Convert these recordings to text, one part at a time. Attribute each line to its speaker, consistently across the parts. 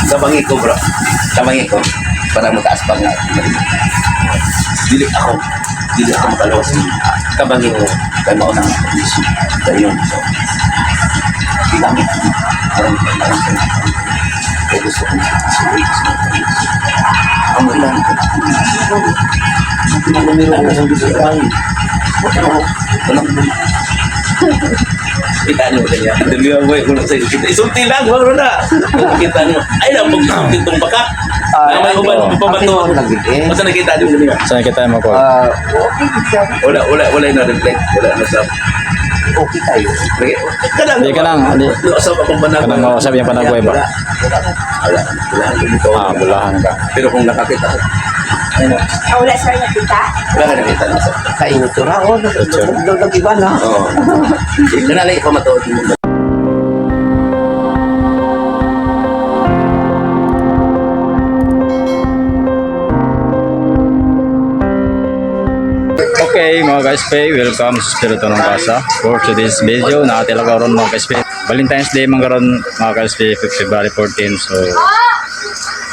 Speaker 1: Tabangi ko, bro. Tabangi ko. Para mataas pa nga. Dili ako. Dili ako makalawas ng tabangi ko. Kaya mauna ang kondisyon. Kaya yun. So, ginamit ko. Parang parang kaya gusto ko sulit. Ang ilan ko. Pinagumiro ko sa gusto ko. Walang kita niyo kanya. Dali ako eh. Kung sa kita. Isulti lang. Wala na. Kita niyo. Ay lang. Pag itong baka. Na may uban. Pabato.
Speaker 2: Eh.
Speaker 1: Basta nakita niyo kanina.
Speaker 3: Saan kita mo ko?
Speaker 2: Ah, okay siya.
Speaker 1: Wala, wala, wala na reflect. Wala na sa...
Speaker 2: Okay tayo.
Speaker 1: Kanang,
Speaker 3: Di ka lang, di.
Speaker 1: Usap akong panagway.
Speaker 3: Kanang mausap yung panagway ba?
Speaker 1: Wala. Wala. Wala. Wala.
Speaker 3: Ah, bulahan ka.
Speaker 1: Pero kung nakakita ko,
Speaker 2: Ano?
Speaker 4: Ah, wala sir nakita?
Speaker 1: wala ka nakita na sa...
Speaker 2: Kainit ko ra. Oh, nag-iba na.
Speaker 1: Oo. Kanalay ko matuod mo.
Speaker 3: Okay mga guys, pay, welcome sa Spirito ng Casa. For today's video, nakatila karon mga guys, pay. Valentine's Day man karon mga guys, pay, February 14. So,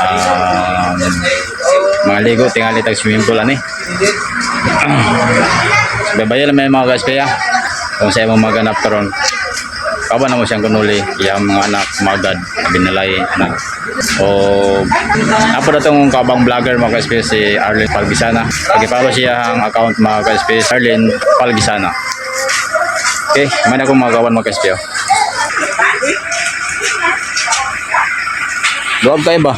Speaker 3: um, mga ligo, tingali tag swimming pool ani. So, babayan lang may mga guys, pay, ah. Kung sa imong maganap karon. Kaba na mo siyang kunuli, iyang mga anak, magad, binalay, anak. O, apo na tong kabang vlogger mga ka-space si Arlene Palgisana. Pag-follow siya ang account mga ka-space, Arlene Palgisana. Okay, may na akong mga kawan mga ka-space. Oh. Luwag kayo ba?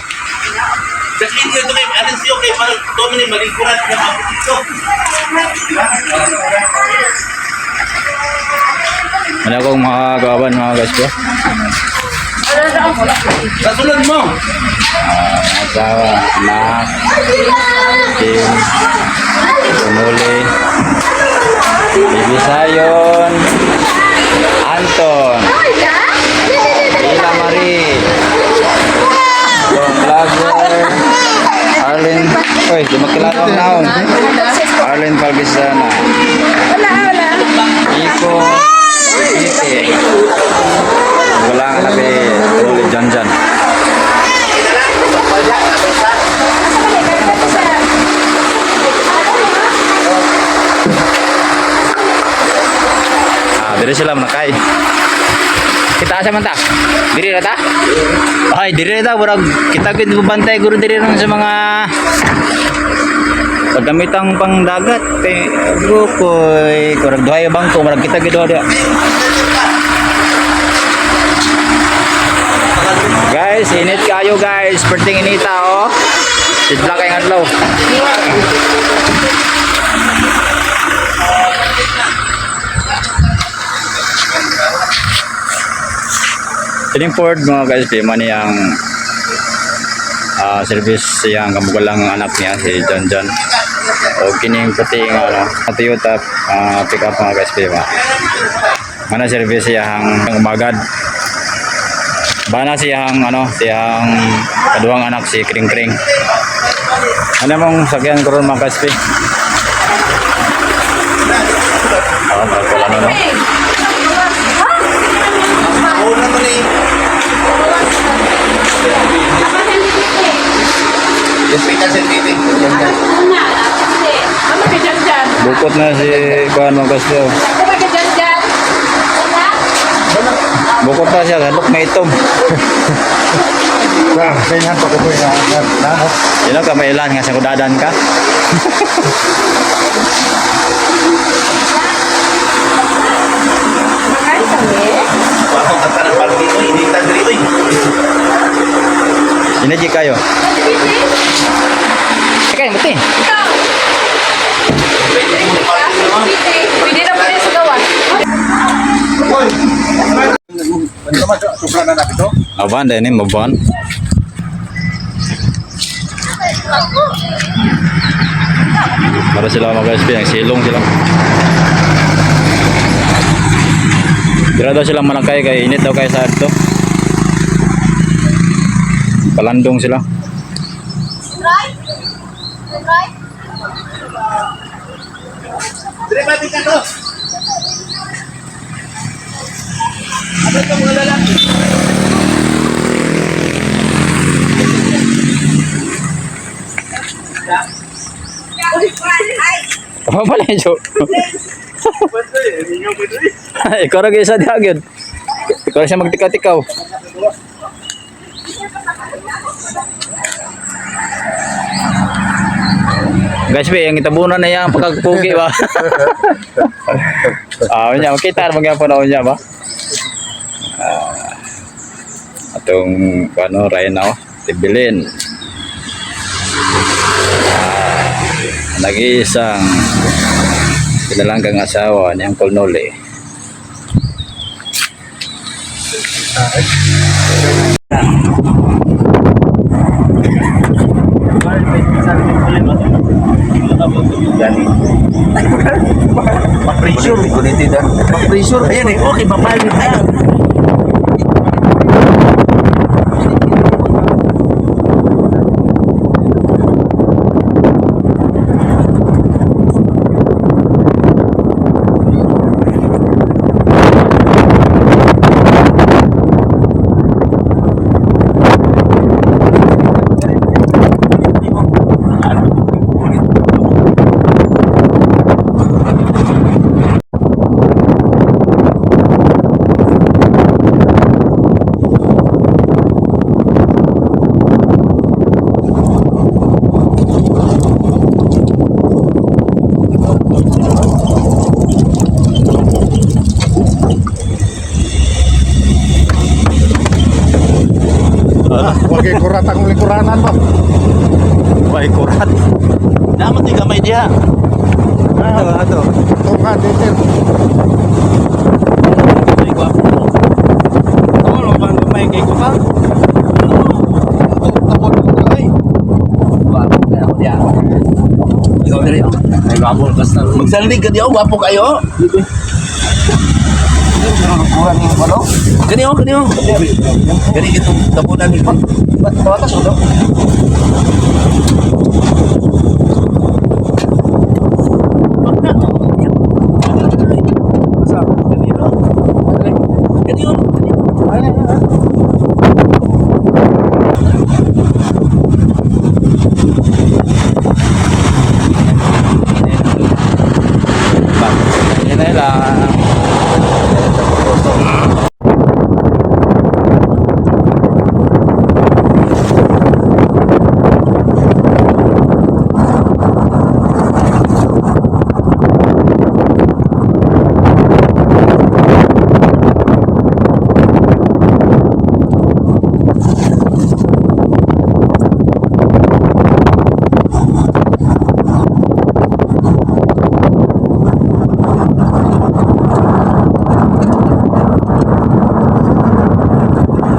Speaker 1: Kasi hindi ito kayo, alam siyo kayo, parang Dominic, malingkuran ko ang ito.
Speaker 3: May akong mga kawan mga ka-space.
Speaker 1: Kasunod mo!
Speaker 3: Ah, asawa, anak, team, Kunuli, Bibi Sayon, Anton, Ila Marie, Tom Vlogger, Arlene, oy, di makilala ang naon. Arlene Palgisana,
Speaker 4: Wala, wala.
Speaker 3: Iko, Ite, wala nga nabi, Kunuli Jan Jan. Ah, dire sila manakay. Kita asa man ta? Diri ra ta? Ay, diri ra ta murag kita gid bantay guro diri ron sa mga paggamitang pangdagat kay grupo kurag duhay bangko murag kita gid duha diha. Guys, init kayo guys. Perting inita oh. Sidla kay adlaw. Kining Ford mga guys, di man niyang service siyang kamugalang anak niya si John John. O kining puti nga ano, Toyota pick up mga guys, di ba? Mana service siyang umagad. Bana siyang ano, siyang kaduang anak si Kring Kring. Ano mong sakyan karon mga guys, di? Ah, wala na no.
Speaker 1: Una mo na eh. Hospital sa TV.
Speaker 4: Ano ka dyan dyan?
Speaker 3: Bukot na si kuan mga guys, di, oh.
Speaker 4: Ano ka dyan dyan? Wala?
Speaker 3: Bukot na siya, halok may itom. Yun ka, may ilan nga sa kudadan ka.
Speaker 4: Makain kami?
Speaker 1: Ako ka ng party ko, inita diri oy.
Speaker 3: Inaji kayo. Teka, muti.
Speaker 4: Pwede na pwede sa gawa.
Speaker 3: Aban, dahil ni, maban. Para sila mga guys, ang silong sila. Dira daw sila manakay kay init daw kay sa adto. Palandong sila.
Speaker 1: Diri ba ka to? Ano ito mga lalaki?
Speaker 3: Wa pa na jo. Ikaw ra gyud sa diha gyud. Ikaw ra siya magtikaw-tikaw. Guys, be, ang itabunan na yan, pagkapugi ba? Ah, unya, makita ra magyapon na unya ba? Ah, atong ano, right now, tibilin. Ah, nag-iisang pinalanggang asawa ni Uncle Noli.
Speaker 1: Gani.
Speaker 2: Pa-pressure.
Speaker 1: Kulitin na.
Speaker 2: Pa-pressure. Ayan eh. Okay, papalit na.
Speaker 5: Huwag kay kurat ang likuranan ba?
Speaker 2: Way kurat. Dapat ni gamay diha. Ato, ato.
Speaker 5: Tunga, dito.
Speaker 2: Ay, gwapo mo. Tama mo bang gamay kay ko pa?
Speaker 1: Gwapo kaya ako diya. Ikaw diri.
Speaker 2: Ay, gwapo basta.
Speaker 1: Magsandig ka diyo, gwapo kayo. Kani oh, kani oh. Kani itong tabunan ni
Speaker 2: Batas mo to?
Speaker 1: Kani oh.
Speaker 5: Ay, ay, ay.
Speaker 3: Yan na lang.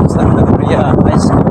Speaker 3: Santa Maria High School.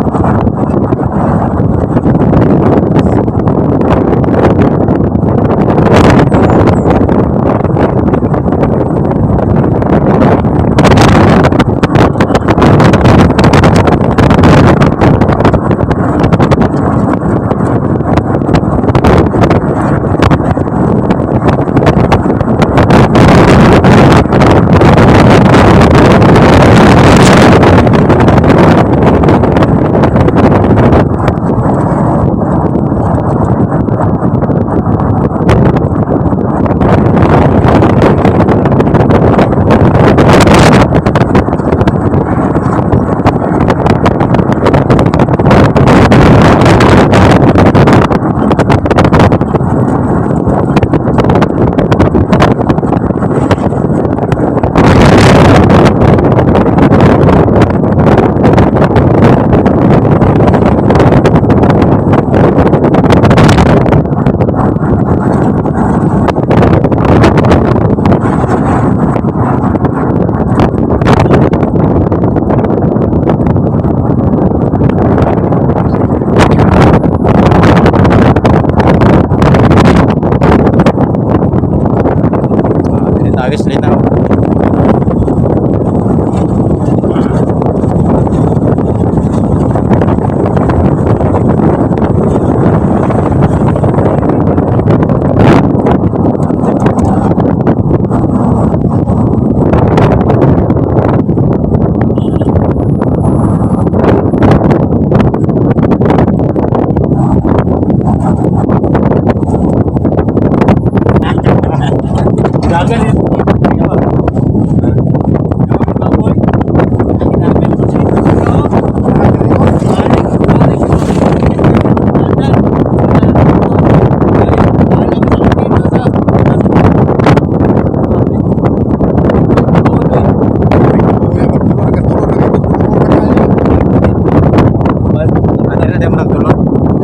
Speaker 3: Tinitagis linaw.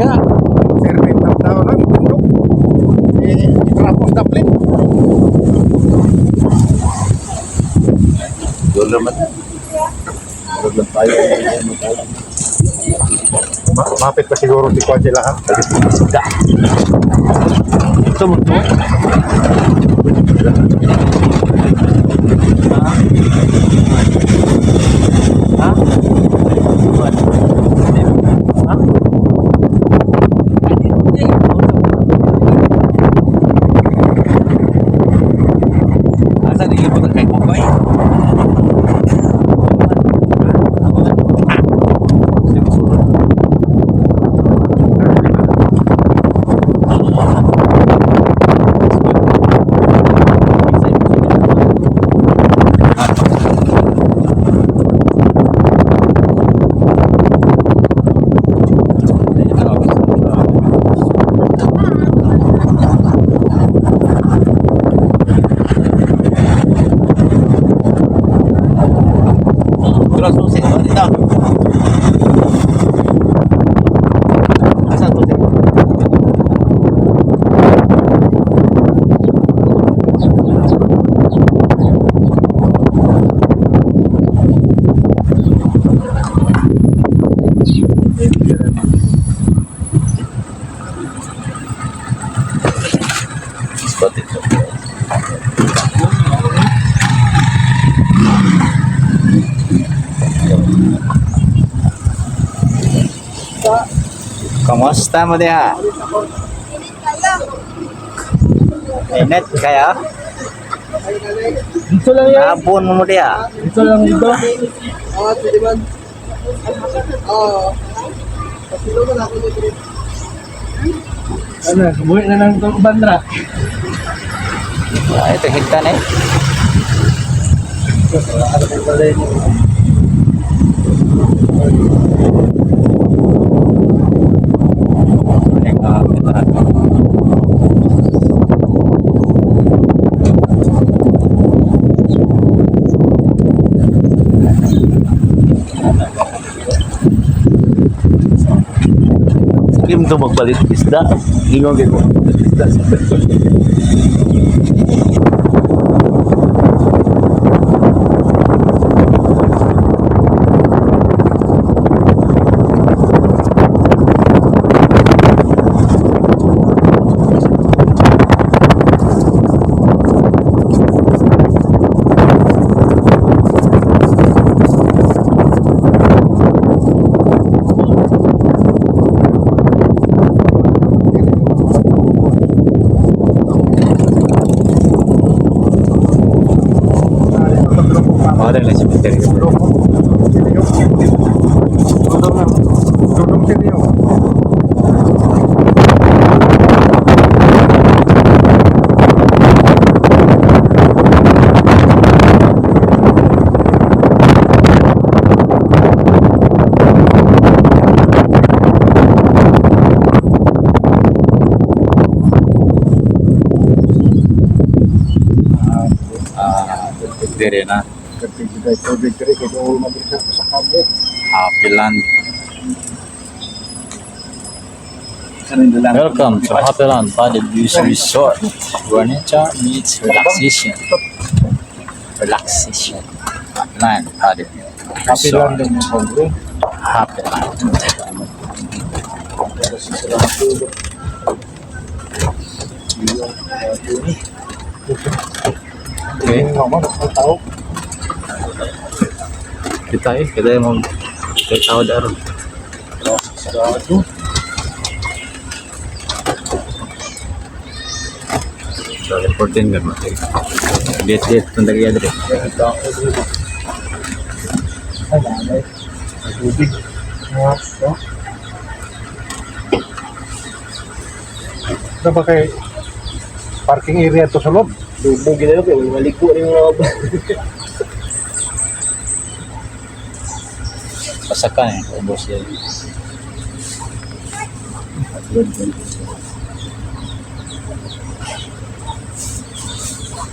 Speaker 5: Ya. Serving top down ang tindog. Eh, trapos daplin.
Speaker 1: Doon naman. Murag lang tayo.
Speaker 5: Mapit pa siguro si Kwan sila ha.
Speaker 1: Isda.
Speaker 2: Ito mo to. Ha? Ha? Asa di libutan kay Kukoy? Pero susi, oh, dito. Asa susi? Spot ito.
Speaker 3: Kamusta mo diha? Init kaya?
Speaker 2: Dito lang yan.
Speaker 3: Nabon mo mo diha.
Speaker 2: Dito lang dito. Ano, buhi na lang itong bandra.
Speaker 3: Ay, ito higtan eh.
Speaker 1: Kim to magpalit isda. Ingon kay ko. Isda.
Speaker 3: Oh, dali sa cemetery.
Speaker 5: Dudong siniyo.
Speaker 3: Ah, dire na.
Speaker 5: Tubig diri kay dool man diri sa kabit.
Speaker 3: Happy Land. Welcome to Happy Land Padded Views Resort, where nature meets relaxation. Relaxation. Happy Land Padded
Speaker 5: Happy
Speaker 3: Resort.
Speaker 5: lang din yung kondre.
Speaker 3: Happy Land. Okay.
Speaker 5: Nga man, ang tao.
Speaker 3: Kita eh, kita yung mag kita tao daro.
Speaker 5: Sarado.
Speaker 3: So, 14 ganun. Date date kung dali dire.
Speaker 5: Ay, nanay. May tubig. Nga, no? Ano ba kay parking area to sa loob?
Speaker 2: Lubog gina kay wala maliko ni mga
Speaker 3: Pasakan eh, ubos yan.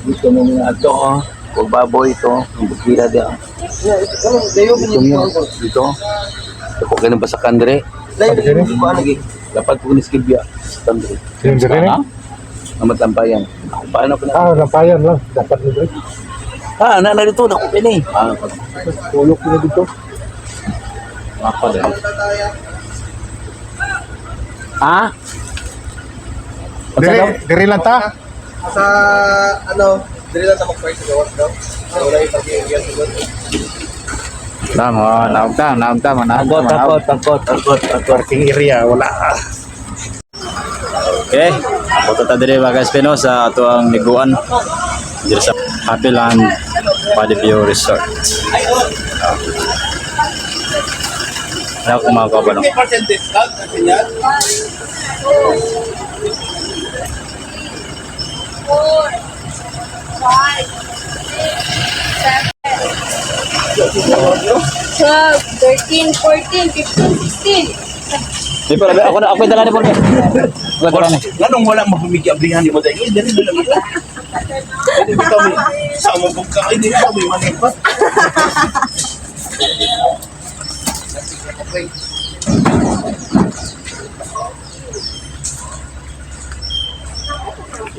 Speaker 1: Dito mo mga ato oh. Huwag baboy ito. Ang bukira di ah. Dito mo. Dito. Ako kayo ng basakan dire. Layo lagi ko ano gi. Dapat ko ni Skibya. Tandro.
Speaker 5: Yung dire ni?
Speaker 1: Amat lampayan. Ako paano ko na?
Speaker 5: Ah, lampayan lang. Dapat ni dire.
Speaker 1: Ah, na na dito na ko kini. Ah,
Speaker 5: Tulok ni dito.
Speaker 3: Apa din.
Speaker 1: ah?
Speaker 5: Dire, dire lang ta.
Speaker 2: Sa ano, dili lang ta mag-park sa gawas daw. Sa wala yung pag-iiyan sa gawas.
Speaker 3: Tama, naog ta, naog ta, manaog ta,
Speaker 1: Takot,
Speaker 3: manaog.
Speaker 1: takot, takot, takot, takot.
Speaker 5: Parking area wala.
Speaker 3: Okay. Punta ta diri mga guys Pino sa ato ang liguan. Diri sa Happy Land Padiview Resort. Ano kung mga kabalo?
Speaker 2: 50% discount kasi niya.
Speaker 4: 4, 5, 6, 7, 12, 13, 14, 15, 16.
Speaker 3: Di pa ako na ako dala ni Porke. Ako dala ni.
Speaker 1: Nganong wala mapamigyablihan ni mo dahil dili dili lang ito. Hindi kami sa among ka hindi kami manipat.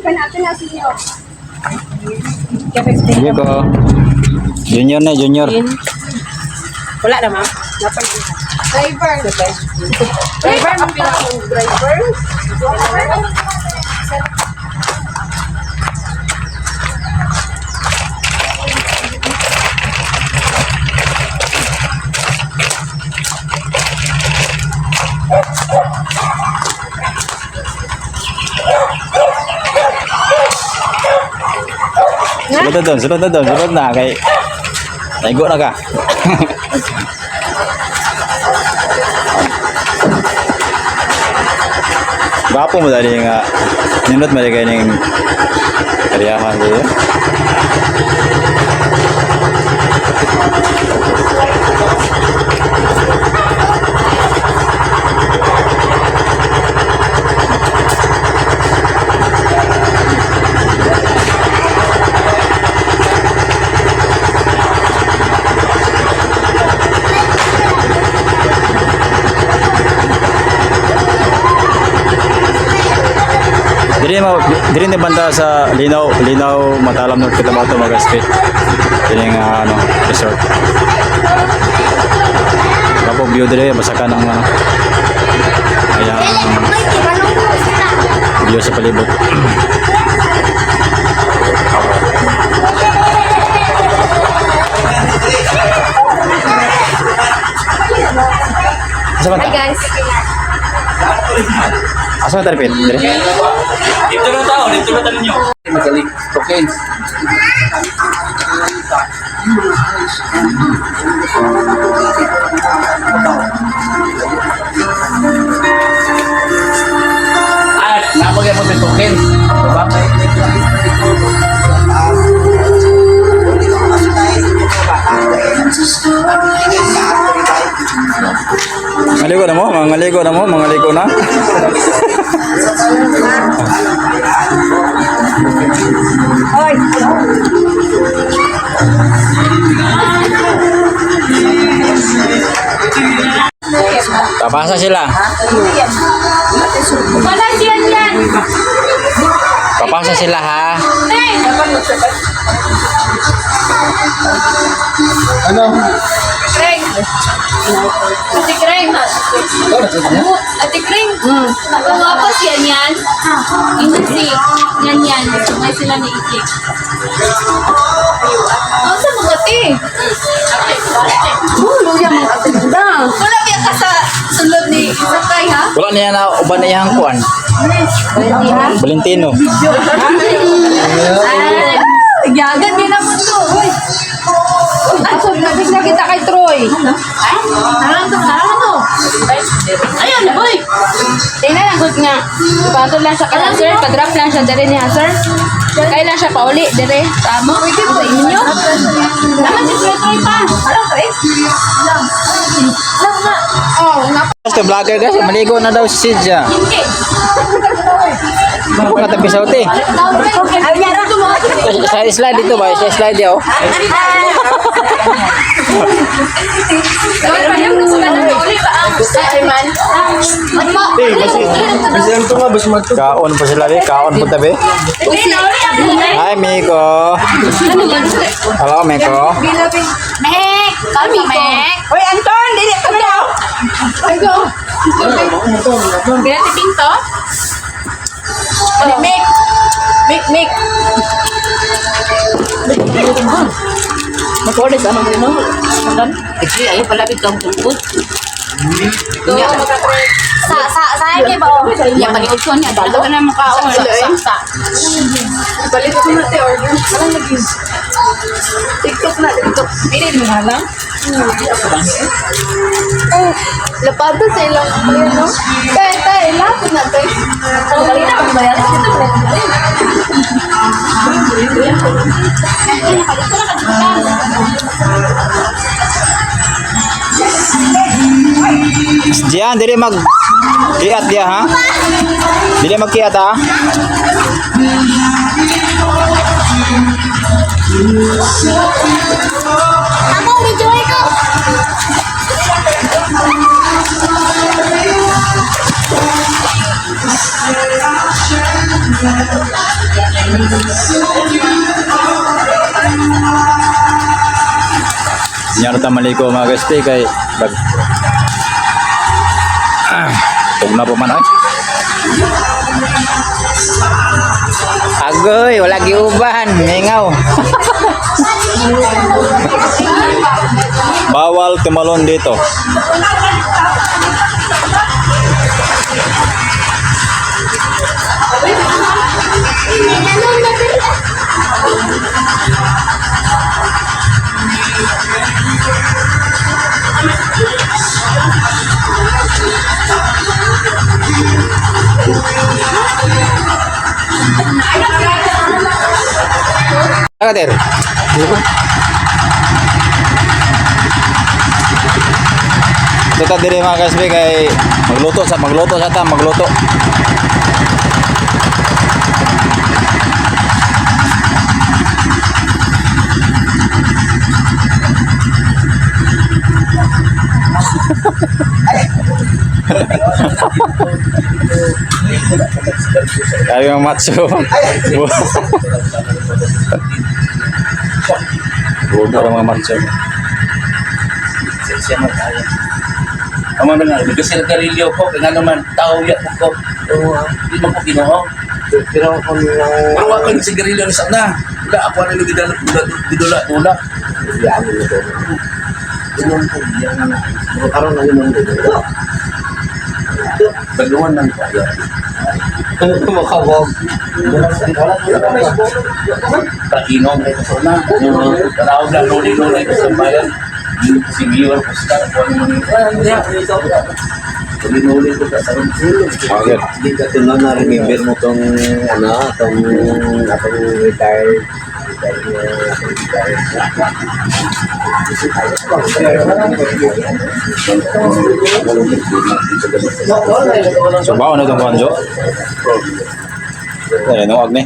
Speaker 4: Kanatin na siya.
Speaker 3: Sige ko. Junior na, junior.
Speaker 4: Wala na, ma'am. Driver. Driver, ma'am. Driver.
Speaker 3: Sulod na doon, sulod na doon, sulod na kay Naigo na ka. Gapo mo dali nga nindot mo dali ning karyahan dito. Diri mo diri ni banda sa Linaw, Linaw Matalam North Cotabato mga guys. Diri nga ano resort. Gapo view diri basakan ang ano. Ayan view sa palibot. Asa man
Speaker 4: Hi,
Speaker 3: ta?
Speaker 4: guys.
Speaker 3: Asa man ta Pit? Diri.
Speaker 2: Dito na tao, dito na tayo niyo.
Speaker 1: Masali tokens. At napagay mo sa tokens. Diba?
Speaker 3: Maligo na mo, mga ligo na mo, mga ligo na. Papasa sila.
Speaker 4: Wala siya yan.
Speaker 3: Papasa sila ha.
Speaker 4: Hey!
Speaker 5: Ano?
Speaker 4: Kreng. Ate Kreng. Ate Kreng. Guwapo siya niyan. Hindi si yan yan. May sila ni Ikik. Oh, sa mga te. Wala biya ka sa sulod ni Isakay ha?
Speaker 3: Wala niya na uban na iyang kuan. Valentino.
Speaker 4: Ah, Yagan din naman to. Uy. Ako, nabis na kita kay Troy. Ay, to, harang to. Ayun, boy.
Speaker 6: Tingnan lang good nga. Bato lang siya kana sir, padrop lang siya dere niya sir. Kay lang siya pauli dere.
Speaker 4: Tama.
Speaker 6: Pwede po inyo. Naman si Troy Troy pa.
Speaker 4: Harang to eh. Lang na.
Speaker 6: Oh, nga
Speaker 3: Basta vlogger guys, maligo na daw si Sidja.
Speaker 4: Hindi.
Speaker 3: Ako katabi sa ute.
Speaker 4: Ay, niya na.
Speaker 3: Slide, slide dito ba? Slide, slide yaw. Kaon po sila be, kaon po tabi. Hi, Miko. Hello, Miko.
Speaker 4: Mek! Kami, Mek!
Speaker 6: Hoy Anton, dili ka na.
Speaker 4: Ginati pinto?
Speaker 6: Mik. Mik, Mik.
Speaker 7: Mag-order sa mga mo. Sige, ayaw palapit kang tungkod.
Speaker 4: Sa kay ba?
Speaker 7: Yang pag-iutso niya, dalo.
Speaker 6: Ano na mukhaon?
Speaker 4: Sa, sa, sa.
Speaker 6: Balik ko na te order. Alam lagi. TikTok na, TikTok. Pili mo nga lang. Oh, lapado sa ilang ayun, no? Tay, tay, lapad na, tay.
Speaker 4: Balik na, magbayad. Dito, balik.
Speaker 3: Diyan, dili mag kiat dia ha. Dili magkiat ha.
Speaker 4: Ako, video ko!
Speaker 3: Nyaro ta maliko mga guys kay bag ah, tugna pa man ay. Agoy, wala giuban, mingaw. Bawal tumalon dito. Kater. Ito ta diri mga kasbi kay magluto sa ta magluto. Kaya yung matso. Bugo ang mga matso.
Speaker 1: Siya man tayo. Amo na nga, kasi nagkarilyo ko, kaya nga naman, tao ya po ko. Di man ko ginoo.
Speaker 2: Pero kung
Speaker 1: Pero ako yung sigarilyo ni sana. Wala, ako na yung gidula, dula.
Speaker 2: Iyaan mo ito. Inom ko, iyaan na na. Karoon na inom ko.
Speaker 1: Baluan ng kaya.
Speaker 2: Makawag.
Speaker 1: Painom kayo sa una. Taraw na, luli-luli ko sa bayan. Si Mayor Oscar, kung ano man yun. Luli-luli ko sa sarong.
Speaker 3: Okay.
Speaker 2: Hindi ka tulo na remember mo tong ano, tong atong retired retired na atong retired.
Speaker 3: So baon na itong kanjo. Ay, nuwag ni.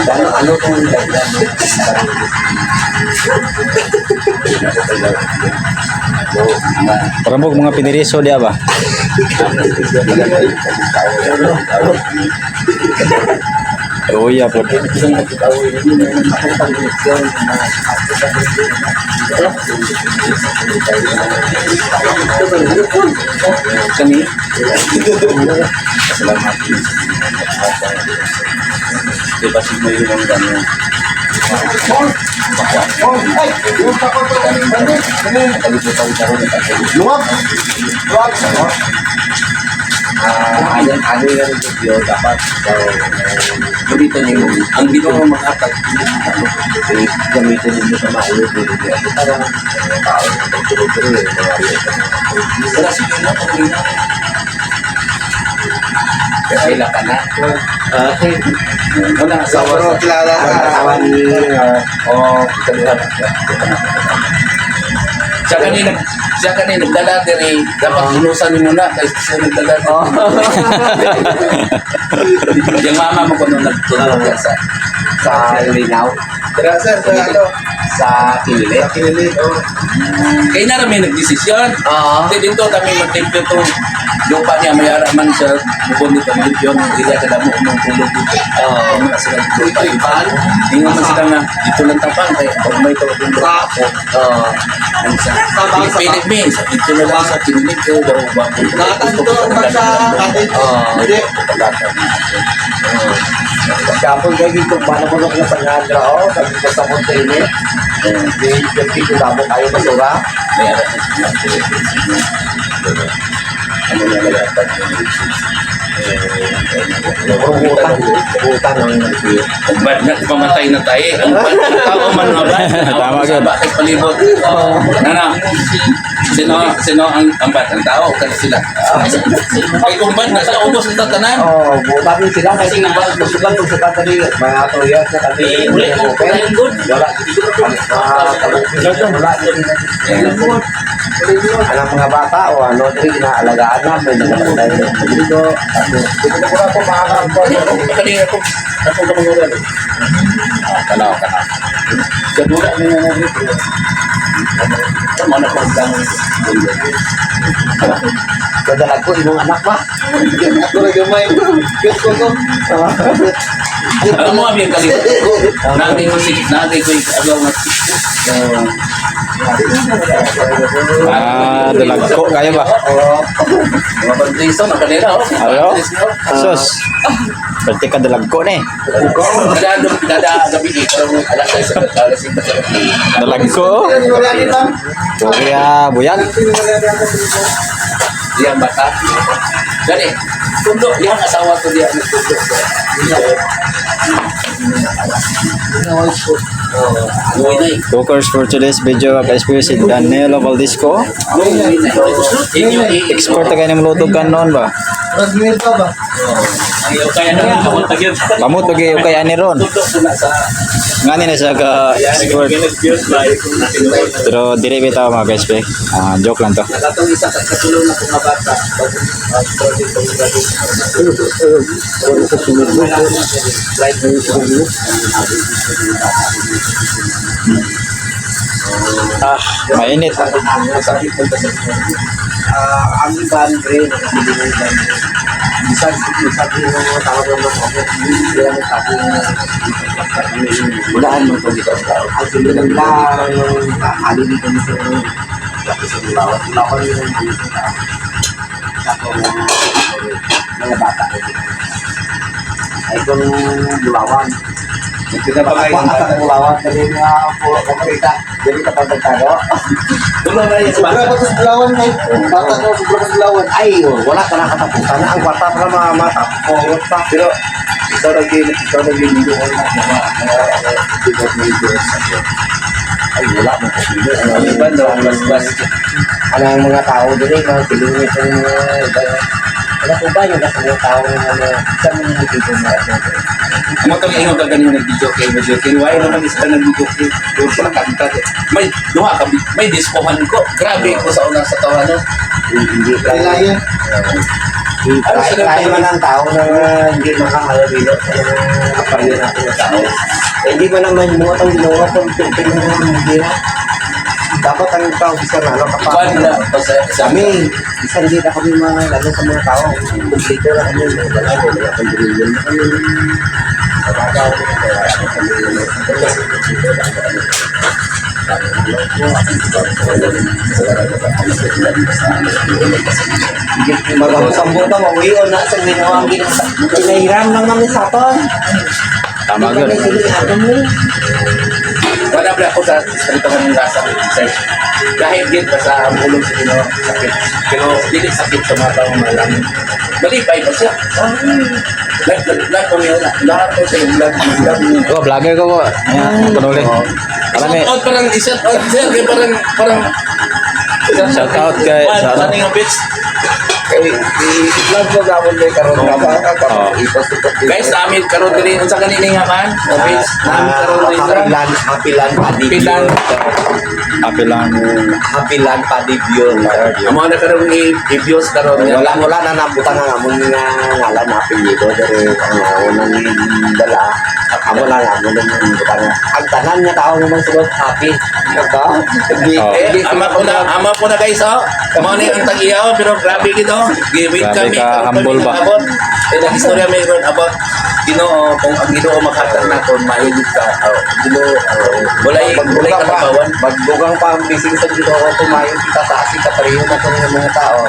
Speaker 2: Ano ano tong retired?
Speaker 3: Parang mga piniriso diya ba? Luya po.
Speaker 1: Kami. Salamat. Di ba si Mayor ang gano'n?
Speaker 5: Luwag. Luwag.
Speaker 2: Ah, ayan ano yung video dapat so,
Speaker 1: Gamitan niyo. Ang Ginoo maghatag.
Speaker 2: eh, gamitin ninyo sa maayos din ninyo. Para mga tao na pagtuloy-tuloy, mga
Speaker 1: Wala si Ginoo, pag Kaila ka na.
Speaker 2: Ah,
Speaker 1: Wala asawa
Speaker 5: Pero
Speaker 1: sa
Speaker 5: kilala
Speaker 2: ang
Speaker 5: ka.
Speaker 2: asawa ni
Speaker 1: Oh, ikaduha na siya. Siya kanina nagdala diri, dapat bulusan nimo na kay siya nagdala.
Speaker 2: Oh.
Speaker 1: Yung mama mo kuno nagtulog ka sa
Speaker 2: sa Linaw,
Speaker 5: Tira sir, sa ano?
Speaker 2: sa Kinili.
Speaker 5: Sa Kinili. Oh.
Speaker 1: Kaya na rami nagdesisyon.
Speaker 2: Oo.
Speaker 1: Kasi dito kami magtimpyo to lupa niya, may ara man sa bukod nito, magtimpyo, hindi ka damo ng tulog dito.
Speaker 2: Oo.
Speaker 1: Ano na sila dito. Ingon man sila nga, dito lang tapang, kaya pag may tawag ng ako.
Speaker 2: Oo.
Speaker 1: Ang sa Pilip mi, sa dito na lang sa kinilig ko, daw ba?
Speaker 5: Nakatan to, sa atin.
Speaker 2: Oo.
Speaker 5: Hindi.
Speaker 2: Kapag kayo dito, paano mo nung sa Nandra, oh, sabi ko sa Montene, di, di, di, damo kayo basura.
Speaker 1: May ara sa sila. Ano na lang
Speaker 2: Pero utang, utang ang
Speaker 1: Ba't nagpamatay na tayo? Ang bad ng tao man nga ba?
Speaker 3: Tama gyud.
Speaker 1: Bakit palibot? Nana, sino ang bad? Ang tao, kaya sila. Ay kung bad na sila, ubos na tanan.
Speaker 2: Oh, buta din sila kasi masugan to sa tatali, mga 2 years na kami open. Wala. Ah, wala. Anang mga bata o ano, diri ginaalagaan na may mga bantay na dito.
Speaker 1: Kanina ako, ako kamangulan.
Speaker 3: Tanaw, tanaw.
Speaker 1: Gadura mo nga dito. Tama na po ang dami.
Speaker 2: Kadalag ko imong anak ba?
Speaker 5: Ako na gamay. Kaya ko to.
Speaker 1: Alam mo, abi ang kalimut ko. Nagay ko si, nagay ko yung agaw nga.
Speaker 3: Ah, dalag ko kaya ba?
Speaker 1: Mga bantriso, na kanila, oh.
Speaker 3: Ayo. Sus. Pwede ka dalag ko ni.
Speaker 1: Kada kada gabi dito, alas 6 sa alas 5 sa gabi.
Speaker 3: Dalag ko.
Speaker 5: Wala din ma'am.
Speaker 3: Kuya, buyag.
Speaker 1: Diyan bata. Gani, tundo, yang asawa ko diyan nagtundo. Uwi na eh.
Speaker 3: Talkers for today's video, guys, si Danilo Valdisco.
Speaker 1: Uwi na. Inyo,
Speaker 3: Expert ka ng luto ka noon ba?
Speaker 5: Rosmil pa ba?
Speaker 1: Kaya na kamot agad.
Speaker 3: Kamot lagi kay ani ron.
Speaker 1: Tundo ko na sa
Speaker 3: Ngani na siya ka expert. Pero dili bitaw mga guys, be. Ah, joke lang to.
Speaker 1: Nakatong isa ka katulong na kong bata.
Speaker 3: Ah, mainit.
Speaker 2: Ah, ang bandre, nakasili ng bandre. Bisan, bisan yung mga tao ng mga ako, hindi sila nagsabi ng
Speaker 1: Unahan mo ito dito ang tao.
Speaker 2: ang sila ng lang, ali dito mo sa sa bawat bawat yung dito tao. Sa ko mga bata. Ay kung bulawan.
Speaker 1: Nagpinabangay
Speaker 2: Ako ang bulawan kasi nga po kamarita. Dili ka pagtago.
Speaker 1: Tulong na yung
Speaker 5: Sobra
Speaker 1: bata.
Speaker 5: pa sa Bulawan na. Bata ko, sobra pa sa Bulawan.
Speaker 2: Ay, wala ka na katapusan na ang kwarta pa mga mata. Oh, pa.
Speaker 1: Pero ikaw na gin doon na mga mga mga
Speaker 2: Ay, wala mo ko.
Speaker 1: Ang iba daw bas bas.
Speaker 2: Ano ang mga tao din eh, mga piling ito mga iba. Wala po ba yung nasa mga tao ng ano, sa mga dito na
Speaker 1: Amo tong ingon ka ganyan nag-video kay video kay why naman isa nag-video kay doon ko kanta. May duha ka may diskohan ko. Grabe ko sa una sa tawa no.
Speaker 2: Hindi lang.
Speaker 5: Kailangan.
Speaker 1: Ano sila
Speaker 2: Kaya man ang tao na hindi makakalabilo sa mga kaparyo natin na tao. Eh, hindi ba naman mo itong ginawa kung pinong hindi na? Dapat ang tao bisa na ano
Speaker 1: Ikuan
Speaker 2: kapag
Speaker 1: na basta sa
Speaker 2: kami, isa hindi na kami mga lalo sa mga tao. Kumplito na kami, mga balay, may mga condominium na kami. Sa bagaw, kaya kami, kumplito na kami. Magsambo pa, mauwi o na sa ginawa ang ginawa. Kinahiram lang kami sa aton.
Speaker 3: Tama gyud.
Speaker 2: Sige, ato mo.
Speaker 1: Wala pala ako sa salita ng rasa sir. Kahit gid basta ang ulong sa Ginoo sakit. Pero dili sakit sa mga taong malaman. Malipay pa siya. Live live kami una. Lahat ko sa vlog vlog.
Speaker 3: Oh, vlogger ko po. Ayan, panuli. Marami.
Speaker 1: Shout out parang shout out sir kay parang parang
Speaker 3: Shout out kay
Speaker 1: Juan,
Speaker 3: sa ano?
Speaker 1: ano yung bitch?
Speaker 2: Kay i-vlog mo gapon kay karon ka ba ka i-post ito.
Speaker 1: Guys, namin karon diri unsa kanini nga man? Page namin karon diri sa
Speaker 2: Happy Land, Happy Land
Speaker 1: Happy Land.
Speaker 3: Happy lang.
Speaker 2: Happy Land Padibyon.
Speaker 1: Amo na karon i-views karon nga.
Speaker 2: Wala wala na nabutang ang among nga ngalan na apelyido pero ang among nang dala amo lang amo nang butang. Ang tanan nga tao nga magsulod happy. Diba? Hindi
Speaker 3: Oh.
Speaker 1: Eh,
Speaker 2: hindi
Speaker 1: ama ko na guys, oh. Mao ni ang tag-iya, oh, pero grabe gid oh. Giwait
Speaker 3: Grabe
Speaker 1: kami
Speaker 3: ka,
Speaker 1: karon kami
Speaker 3: humble ba?
Speaker 1: nakaabot. Eh, nag-istorya may ron about Ginoo, kung ang Ginoo makatag naton, maayo gid ka. Oh, Ginoo, oh, walay walay
Speaker 2: Magdugang pa,
Speaker 1: katabawan.
Speaker 2: magdugang pa ang blessing sa Ginoo tumayo kita sa asin kapareho na itong mga tao.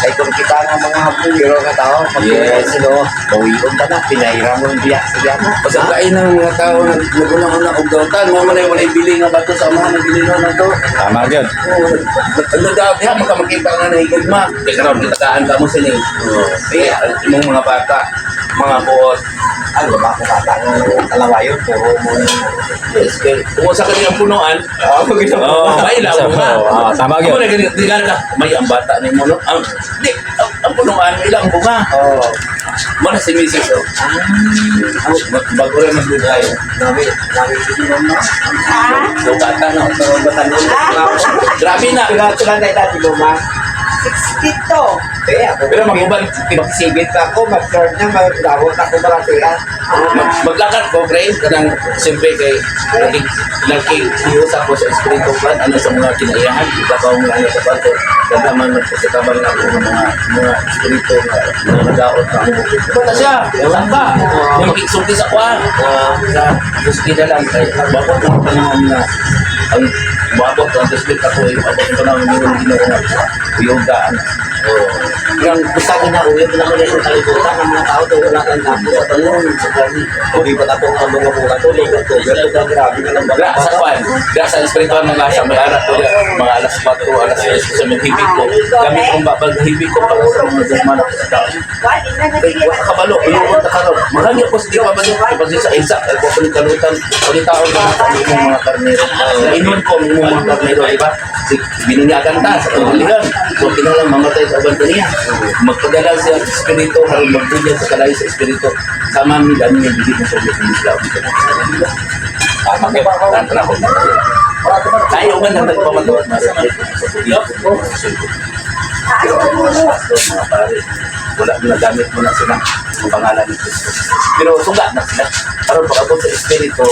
Speaker 2: Kay kung kita nga mga hambugero nga tao, magdugang
Speaker 1: Yes.
Speaker 2: sa Ginoo, bawion ta na, pinahira mo ang biyak sa biyak.
Speaker 1: Basta kain ng mga tao nag naguna-una og dautan, mao man ay walay bili nga bato sa amahan ng bili na to.
Speaker 3: Tama gyud.
Speaker 1: Oh, ano daw diha makamakita nga na higugma. Kay karon gitagaan ka mo sini. Eh, ang imong mga bata, mga buot.
Speaker 2: Ano ba ako bata nga kalawayon, puro mo.
Speaker 1: Yes, kay kung sa kaniyang punuan, oh, may labo nga.
Speaker 3: Ah, tama gyud.
Speaker 1: Amo na gani, di ka may ang bata ni mo no. Ang di ang punuan may ilang bunga.
Speaker 2: Oh,
Speaker 1: Mo na si Mrs. Oh. Bago rin magbigay.
Speaker 2: nami, nami dito mo.
Speaker 1: So bata no.
Speaker 2: So, bata no.
Speaker 1: Grabe na.
Speaker 2: Pila pila na edad mo ma?
Speaker 7: 62.
Speaker 2: Eh, ako.
Speaker 1: Pero mag-uban.
Speaker 2: 57 pa ako, mag-third na, mag-dawot ako balatian.
Speaker 1: Maglakad ko, pre, kanang siyempre kay naging nagkiusa ko sa espiritu plan ano sa mga kinaiyahan, iba pa mga ano sa kwarto, kadaman magpasakabang na ako ng mga mga espiritu nga mga nagaot na ako. Iba na siya, wala pa. Yung makiksulti sa kwan. Sa gusto na lang, kay bakot ng panahon na ang bakot ang district ako, yung abot ng panahon yung ginoo nga yoga. Oh.
Speaker 2: Yung gusto ko na uyod na ko na sa kalibutan ng mga tao to wala kang damo sa talon sa gani. Hindi pa tatong ang mga bunga to lugar to. Pero ito grabe na lang
Speaker 1: Gra sa kwan, gra sa espiritual mga sa may anak ko diya, mga alas 4, alas 6 sa maghibig ko. Gamit kong babag hibig ko para sa mga gumana ko sa tao. Kay wa kabalo, ulungot na karon. Maganya ko sa di pa ba kasi sa isa, kay ko ni kalutan, pagitaon ko sa imong mga karnero. Nainon ko ang imong mga karnero, di ba? Si bininyagan ta sa katuliran. So kinahanglan mamatay sa uban kaniya. Magpadala siya sa espiritu aron magbigyan sa kalayo sa espiritu. Sama mi gani yung bigit mo sa ulo ng Islam. Tama kayo. Tantra ko. Tayo man ang nagpamatuod na sa Pero ang mga pastor, mga pare, wala ginagamit mo na sila ang pangalan ni Kristo. Pero suga na sila. Aron pag-abot sa espiritu,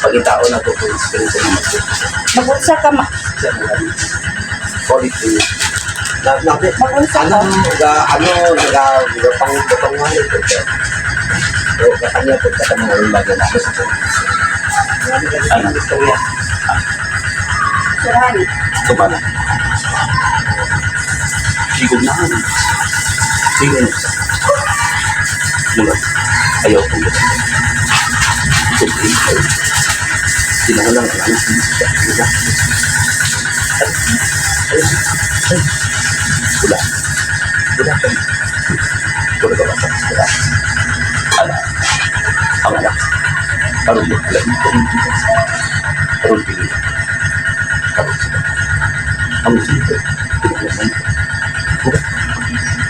Speaker 1: pagitao na to kung espiritu na magtuto.
Speaker 7: Magunsa ka ma.
Speaker 1: Siya mo lang. Quality.
Speaker 2: Na na
Speaker 7: Magunsa
Speaker 2: ano
Speaker 7: ka.
Speaker 2: ga ano ga ga pang pang ano ito. O ka kanya po ka mga bagay na sa
Speaker 1: Ano?
Speaker 2: istorya.
Speaker 7: Surahan.
Speaker 1: Ito ba na? Sigog na. Sigog na. Mula. Ayaw ko. Ito, ayaw. Sinahalang ang anak ng isa. Wala. Ay. Wala. Wala ka. Wala ka ba sa wala. Ala. Ang anak. Karoon mo. Wala. Karoon pili. Karoon sila. Ang sila. Pinaglasan. Wala.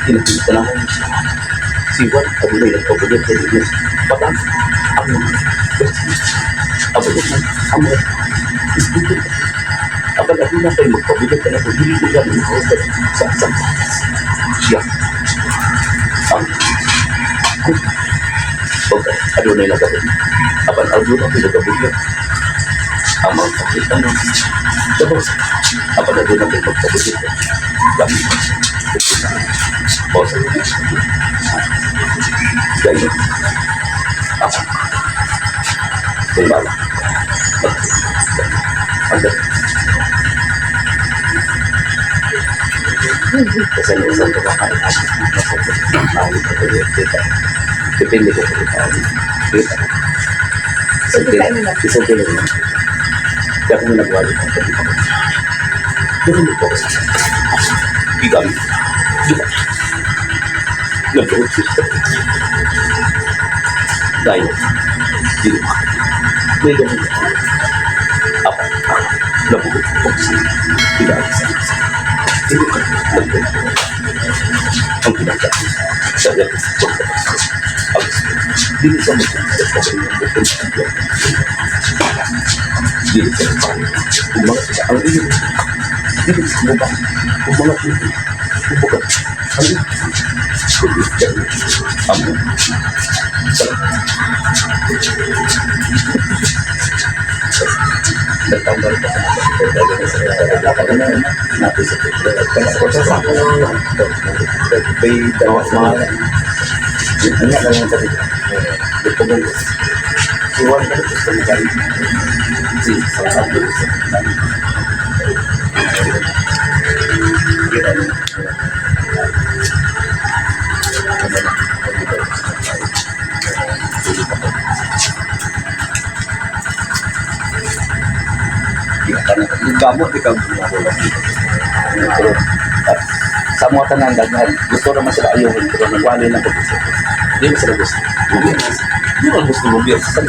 Speaker 1: Pinagpilitan lang ako siya. Si Juan, patuloy nagpapagod sa Diyos. Patang, ang mga abot na ang mga espiritu. Apan ako na kayo magpabugat ka na kung hindi ko ganun ako sa isang taas. Siya. Ang Okay, adunay nagabot. Apan adunay ako nagabot. Ang mga pakita ng Tapos, apan adunay kayo magpabugat. Gamit. Boss. Ganyan. Ako. Kung bala. Ang Kasi may isang kumakain ako. Depende ko sa tao. Kita. Isang kilo. Isang kilo lang. Kaya kung nagawa dito, ang pwede ko. Doon ko ako sa Bigam. Diba? Nag-road siya. Dahil, dili pa. May ganun. Ako, ako, nabugot ko sa bigam sa isa. Dili ka, nag-road. Ang pinagka sa dili sa dili sa umangat sa ang iyo, dili sa baba, umangat dito, ubukat ang iyo, kundi amo sa nagtambal pa sa sa may dalawa sa mga ano na lang sa dito. Ito. Iwan ka sa mga si sa sa gamot ikaw. Pero sa mga tanan daghan gusto naman sila ayun, pero nagwali lang ko gusto. Di mo sila gusto. Di mo gusto mo biya sa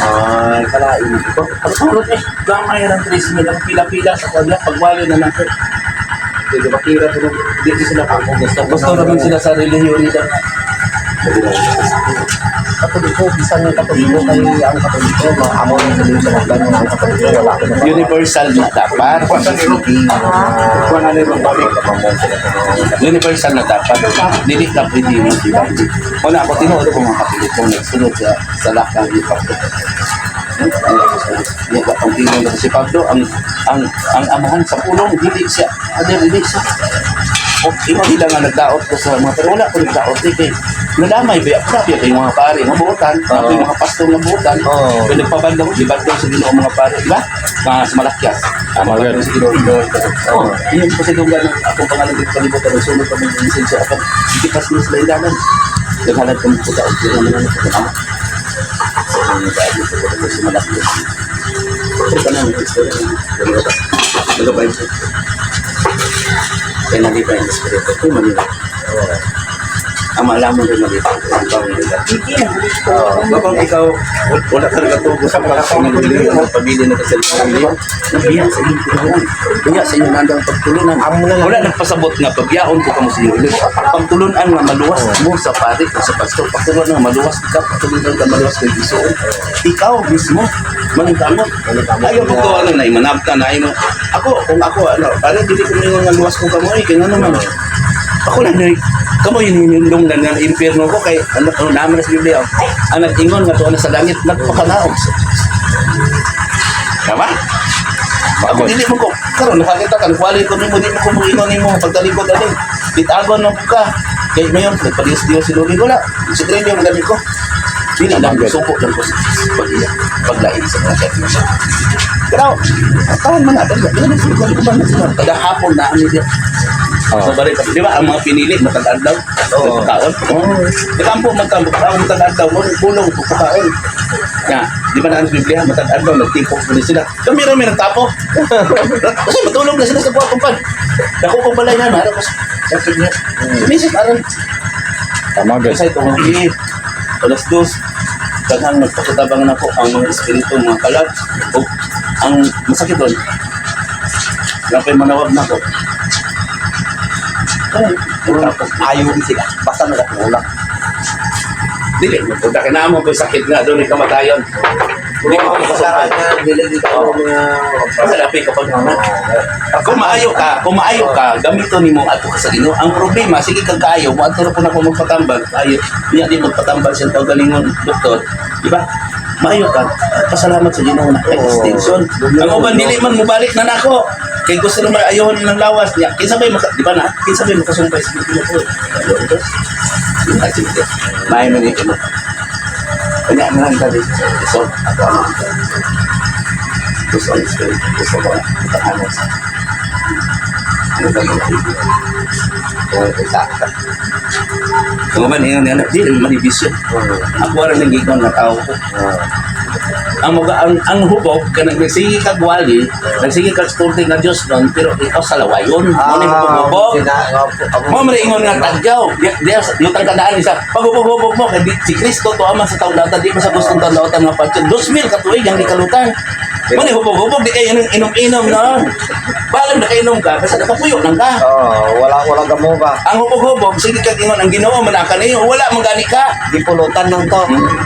Speaker 2: Ay, kalain ito.
Speaker 1: pagsulot eh, gamay ang 3 mil ang pila-pila sa kanya pagwali na lang ko. Di ba kira pero di sila pa gusto. Gusto naman sila sa relihiyon nila.
Speaker 2: Katoliko, bisan yung Katoliko, kay ang Katoliko, mga amo ng sabihin sa mga ang Katoliko, wala ko na.
Speaker 1: Universal na dapat. Universal na dapat. Dili ka pwede mo, di ba? Wala ako, tinuod ko mga Katoliko, nagsunod sa lakang ni Pablo. Ang tingnan na si Pablo, ang amahan sa pulong, dili siya, ader, dili siya. Okay, mo nila nga nagdaot ko sa mga, pero wala ko nagdaot, eh, kay nadamay ba, grabe kay mga pare, nga buotan, grabe mga pastor nga buotan.
Speaker 2: Oo.
Speaker 1: Kaya nagpabanda ko, di ba sa Ginoo mga pare, di ba? Mga sa Malakyas. Tama
Speaker 3: Tama,
Speaker 1: sa Ginoo. Oh, yun po sa dunggan ng akong pangalan dito sa libutan, nagsunod kami ng lisensya. Ako, hindi pas mo sila ilalan. Naghalad kami po taon, pero naman ako sa ama. Sa mga bago sa ko sa Malakyas. Pero ka na, istorya na. Nagabay po. Kaya nalipay ang espiritu ko, Manila. Ang maalam mo rin malipay, ang bawang nila. Kapag ikaw, wala ka nagatubo sa mga pamilya, pamilya na kasi pamilya, nabiya sa inyong tulungan. Biya sa inyong nandang pagtulunan. Wala nagpasabot nga pagyaon ko kamo sa inyong ilog. Pagtulunan nga maluwas mo sa pari o sa pastor, pagtulunan nga maluwas ka, pagtulunan ka maluwas kay Isuon. Ikaw mismo, maningkamot. Ayaw ko to, ano, na imanabta na imo. Ako, kung ako, ano, pare, dili ko ngayon nga luwas ko kamo, eh, kaya nga naman. Ako lang na kamo yun yung na ng impyerno ko kay ano, ano naman sa Biblia, oh. Ang nag-ingon nga tuwa na sa langit nagpakanaog sa Diyos. Tama? Ako dili mo ko karon nakakita ka nagwali ko nimo, di mo ko moingon nimo pagtalikod ani. Bitagon mo ka. Kay mayon nagpadiyos Dios si Luli wala. Si Trelio ang dami ko. Dili lang suko lang ko sa pag-iya, paglain sa mga kaya. Pero taon man natin, dili na ko ba na kada hapon na ami diya.
Speaker 3: Oo.
Speaker 1: So, balik, di ba, ang mga pinili, matag adlaw,
Speaker 2: Oo.
Speaker 1: pagkaon. Oo. Di ba, ang po, magkampo, ang matag adlaw, mo, pulong, pagkaon. Ya, di ba na ang Biblia, matag adlaw, nagtipok po sila. Kami rin may nagtapo. Kasi matulog na sila sa buhat kumpad. Dako kong balay na, mahal ko sa sabi niya. Misis, aral,
Speaker 3: Tama guys.
Speaker 1: kasi itong mga 2:00, daghang nagpakitabang na po ang mga espiritu, mga kalag. O, ang masakit doon, napay manawag na ko. Ay, tapos,
Speaker 2: Ayaw sila. Basta nagkatulak.
Speaker 1: dili, magpunta ka na mo kung sakit nga doon kamatayon. Hindi ko makasumpay.
Speaker 2: Dili dito
Speaker 1: Oo.
Speaker 2: mga
Speaker 1: Kasi lapit kapag kung maayo ka, gamito nimo ato ka sa Ginoo. Ang problema, sige kag kaayo, mo ato ra po na ko magpatambal. Ayo, niya di magpatambal siya tawag galingon doktor. Di ba? Maayo ka, pasalamat sa Ginoo na kay extension. Ang uban dili man mobalik na nako. Kay gusto naman ayohon nilang lawas niya. Kinsa bay maka, di ba na? Kinsa bay makasumpay sa Ginoo? Ay, sige. Maayo man ikaw. Kanya na lang dali. So, ako ano. Gusto ang spirit. Gusto ko ano sa ano ba yung
Speaker 2: Oo, sa
Speaker 1: Kung man yun, ano, di rin manibisyo. Ako rin nang nga tao ko. Ang mga ang hubog kanang nagsige kag wali, nagsige kag sporting nga Dios nun, pero ikaw sa lawayon. Mo ni hubog. Mo man ingon nga tagyaw. Di yung tagdaan isa. Pag hubog-hubog mo kay si Kristo to ama sa taon-lautan, di mo sa gustong taon-lautan nga patsyon. 2000 ka tuig ang gikalutan. Muna hubog-hubog, di kayo inom-inom na. Balag nakainom ka, basta nakapuyo lang ka.
Speaker 2: Oh, wala wala gamo ba.
Speaker 1: Ang hubog-hubog, sige ka ingon ang Ginoo man ka niyo, wala man gani ka.
Speaker 2: Di pulutan lang to.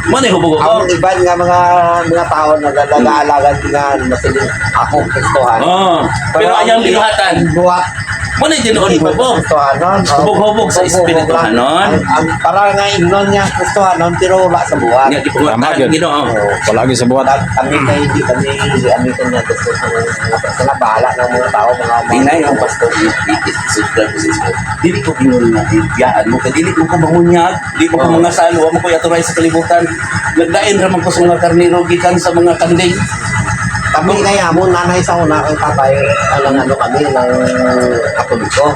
Speaker 1: Muna hubog-hubog.
Speaker 2: Ang iban nga mga mga tao na nag-aalaga nga masiling ako Kristohan.
Speaker 1: Oh, pero ayang binuhatan.
Speaker 2: Buhat.
Speaker 1: Muna tinuod hubog.
Speaker 2: Kristohanon. Oh.
Speaker 1: Hubog-hubog sa
Speaker 2: Hubog-hubog lang.
Speaker 1: espirituhanon.
Speaker 2: Ang para nga ingnon niya Kristohanon pero wala sa buhat.
Speaker 1: Nya di
Speaker 3: Tama
Speaker 1: pangutahan
Speaker 3: gyud.
Speaker 1: Ginoo.
Speaker 3: Wala gyud sa buhat.
Speaker 2: Kami kay hindi kami kami kanya gusto sa mga persona bahala ng mga tao mga
Speaker 1: Tingnan yung pastor, i-subscribe ko sa Israel. Dili ko ingon nga biyaan mo, kay dili mo ko mangunyag, dili ko mga salo, wa mo ko yaturay sa kalibutan. Nagdain ra man ko sa mga karnero gikan sa mga kanding.
Speaker 2: Kami kay amo nanay sa una kay tatay anong ano kami ng Katoliko.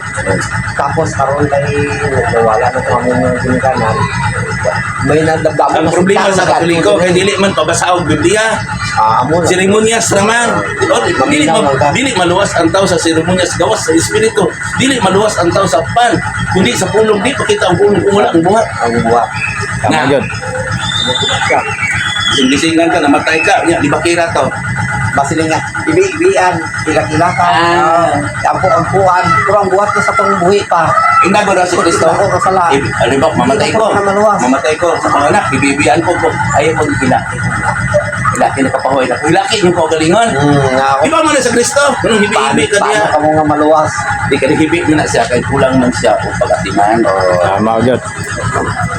Speaker 2: Tapos karon kay nawala na kami ng ginikanan. May nadamdaman
Speaker 1: Ang problema sa Katoliko kay dili man pabasa og Biblia.
Speaker 2: Ah, amo na.
Speaker 1: Seremonyas naman. O, dili maluwas ang tao sa seremonyas gawas sa espiritu. Dili maluwas ang tao sa pan, kundi sa pulong di pakita ang pulong kung wala ang buhat.
Speaker 2: Ang buhat.
Speaker 3: Tama
Speaker 1: Na.
Speaker 3: gyud.
Speaker 1: Gising-gisingan ka, namatay ka, nya di bakira to.
Speaker 2: Basiling nga, ibi-ibian, ilak-ilakan,
Speaker 1: Ah.
Speaker 2: ampo-ampuan, pero ang buhat na sa tong buhi pa.
Speaker 1: Indago daw si Kristo.
Speaker 2: Ako kasala.
Speaker 1: Halimbawa, mamatay ko.
Speaker 2: Hindi ka maluwas.
Speaker 1: Mamatay ko sa mga anak, ibibiyan ko ko. Ayaw ko hilaki. Hilaki na kapahoy na. Hilaki yung kaugalingon.
Speaker 2: Nga ako.
Speaker 1: Di ba mo na sa Kristo? Anong hibi-hibi ka
Speaker 2: Paano
Speaker 1: niya?
Speaker 2: ka mo nga maluwas?
Speaker 1: Di ka hibi mo na siya, kahit kulang man siya o pag-atiman.
Speaker 3: Tama gyud.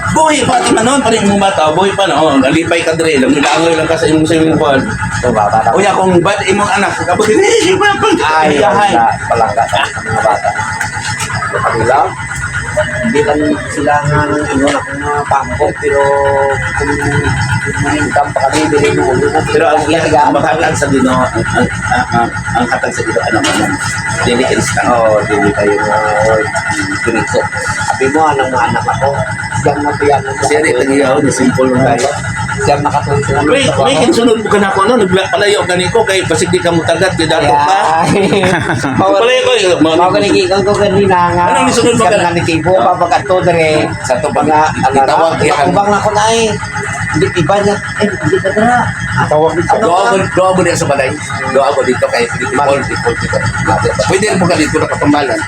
Speaker 1: Buhi pa atiman noon, pa rin mong bata, buhi pa noon. Nalipay ka dre, langoy lang ka sa imong kuwan.
Speaker 2: So, bata na.
Speaker 1: Uya, kung bad imong anak, kapag hindi,
Speaker 2: Ay,
Speaker 1: ay,
Speaker 2: wala. Palangga sa mga bata. Sa kanila, hindi lang sila nga nang ingon ako nga pangko, pero kung mahingkam pa kami, dili mo ulo ko.
Speaker 1: Pero ang iya, ang maghatag sa Ginoo, ang hatag sa Ginoo, ano man, dili instant.
Speaker 2: Oo, oh, dili kayo nga diretso. Sabi mo, anong mga anak ako, siyang napiyan ng
Speaker 1: Siya rin, tangiyaw, ni simple lang tayo.
Speaker 2: Siyang nakatuloy sila ng
Speaker 1: Wait, wait, kinsunod mo ka na ako, no? Nagpalayo ka niko, kay basig di ka mo tagat, kay dato pa. Palayo ko, eh,
Speaker 2: Mao gani gikan ko ganina nga.
Speaker 1: Anong nisunod mo
Speaker 2: Siyam
Speaker 1: ka na?
Speaker 2: nga ni Kibo pa pagkato dire.
Speaker 1: Sa to pag
Speaker 2: Mga ano
Speaker 1: itawag
Speaker 2: na, ubang na ko na eh. Hindi iba niya. Eh, hindi ka dira.
Speaker 5: Tawag dito.
Speaker 2: Ano
Speaker 1: Doa
Speaker 2: ka?
Speaker 1: ko, doa ko diya sa balay. Doa ko dito kay Paul, dito, dito. Pwede rin po ka dito nakatambalan.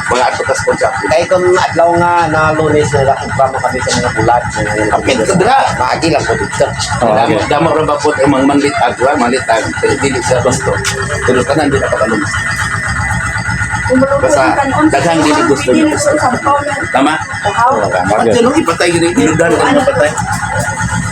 Speaker 1: Mga ato kas konsa.
Speaker 2: Kay kung adlaw nga na Lunes na nakugba mo kami sa mga bulat.
Speaker 1: Kapit ka dira.
Speaker 2: Maagi lang ko dito.
Speaker 3: Oh,
Speaker 1: Damo,
Speaker 3: okay.
Speaker 1: damo ra ba po ang mga manlitag, wa manlitag. Pero dili siya gusto. Pero tanan di na pakalong. Basta daghang dili gusto niya. Tama?
Speaker 3: Tama
Speaker 1: At
Speaker 3: gyud.
Speaker 1: yun, ipatay gini, ginudan ka na patay.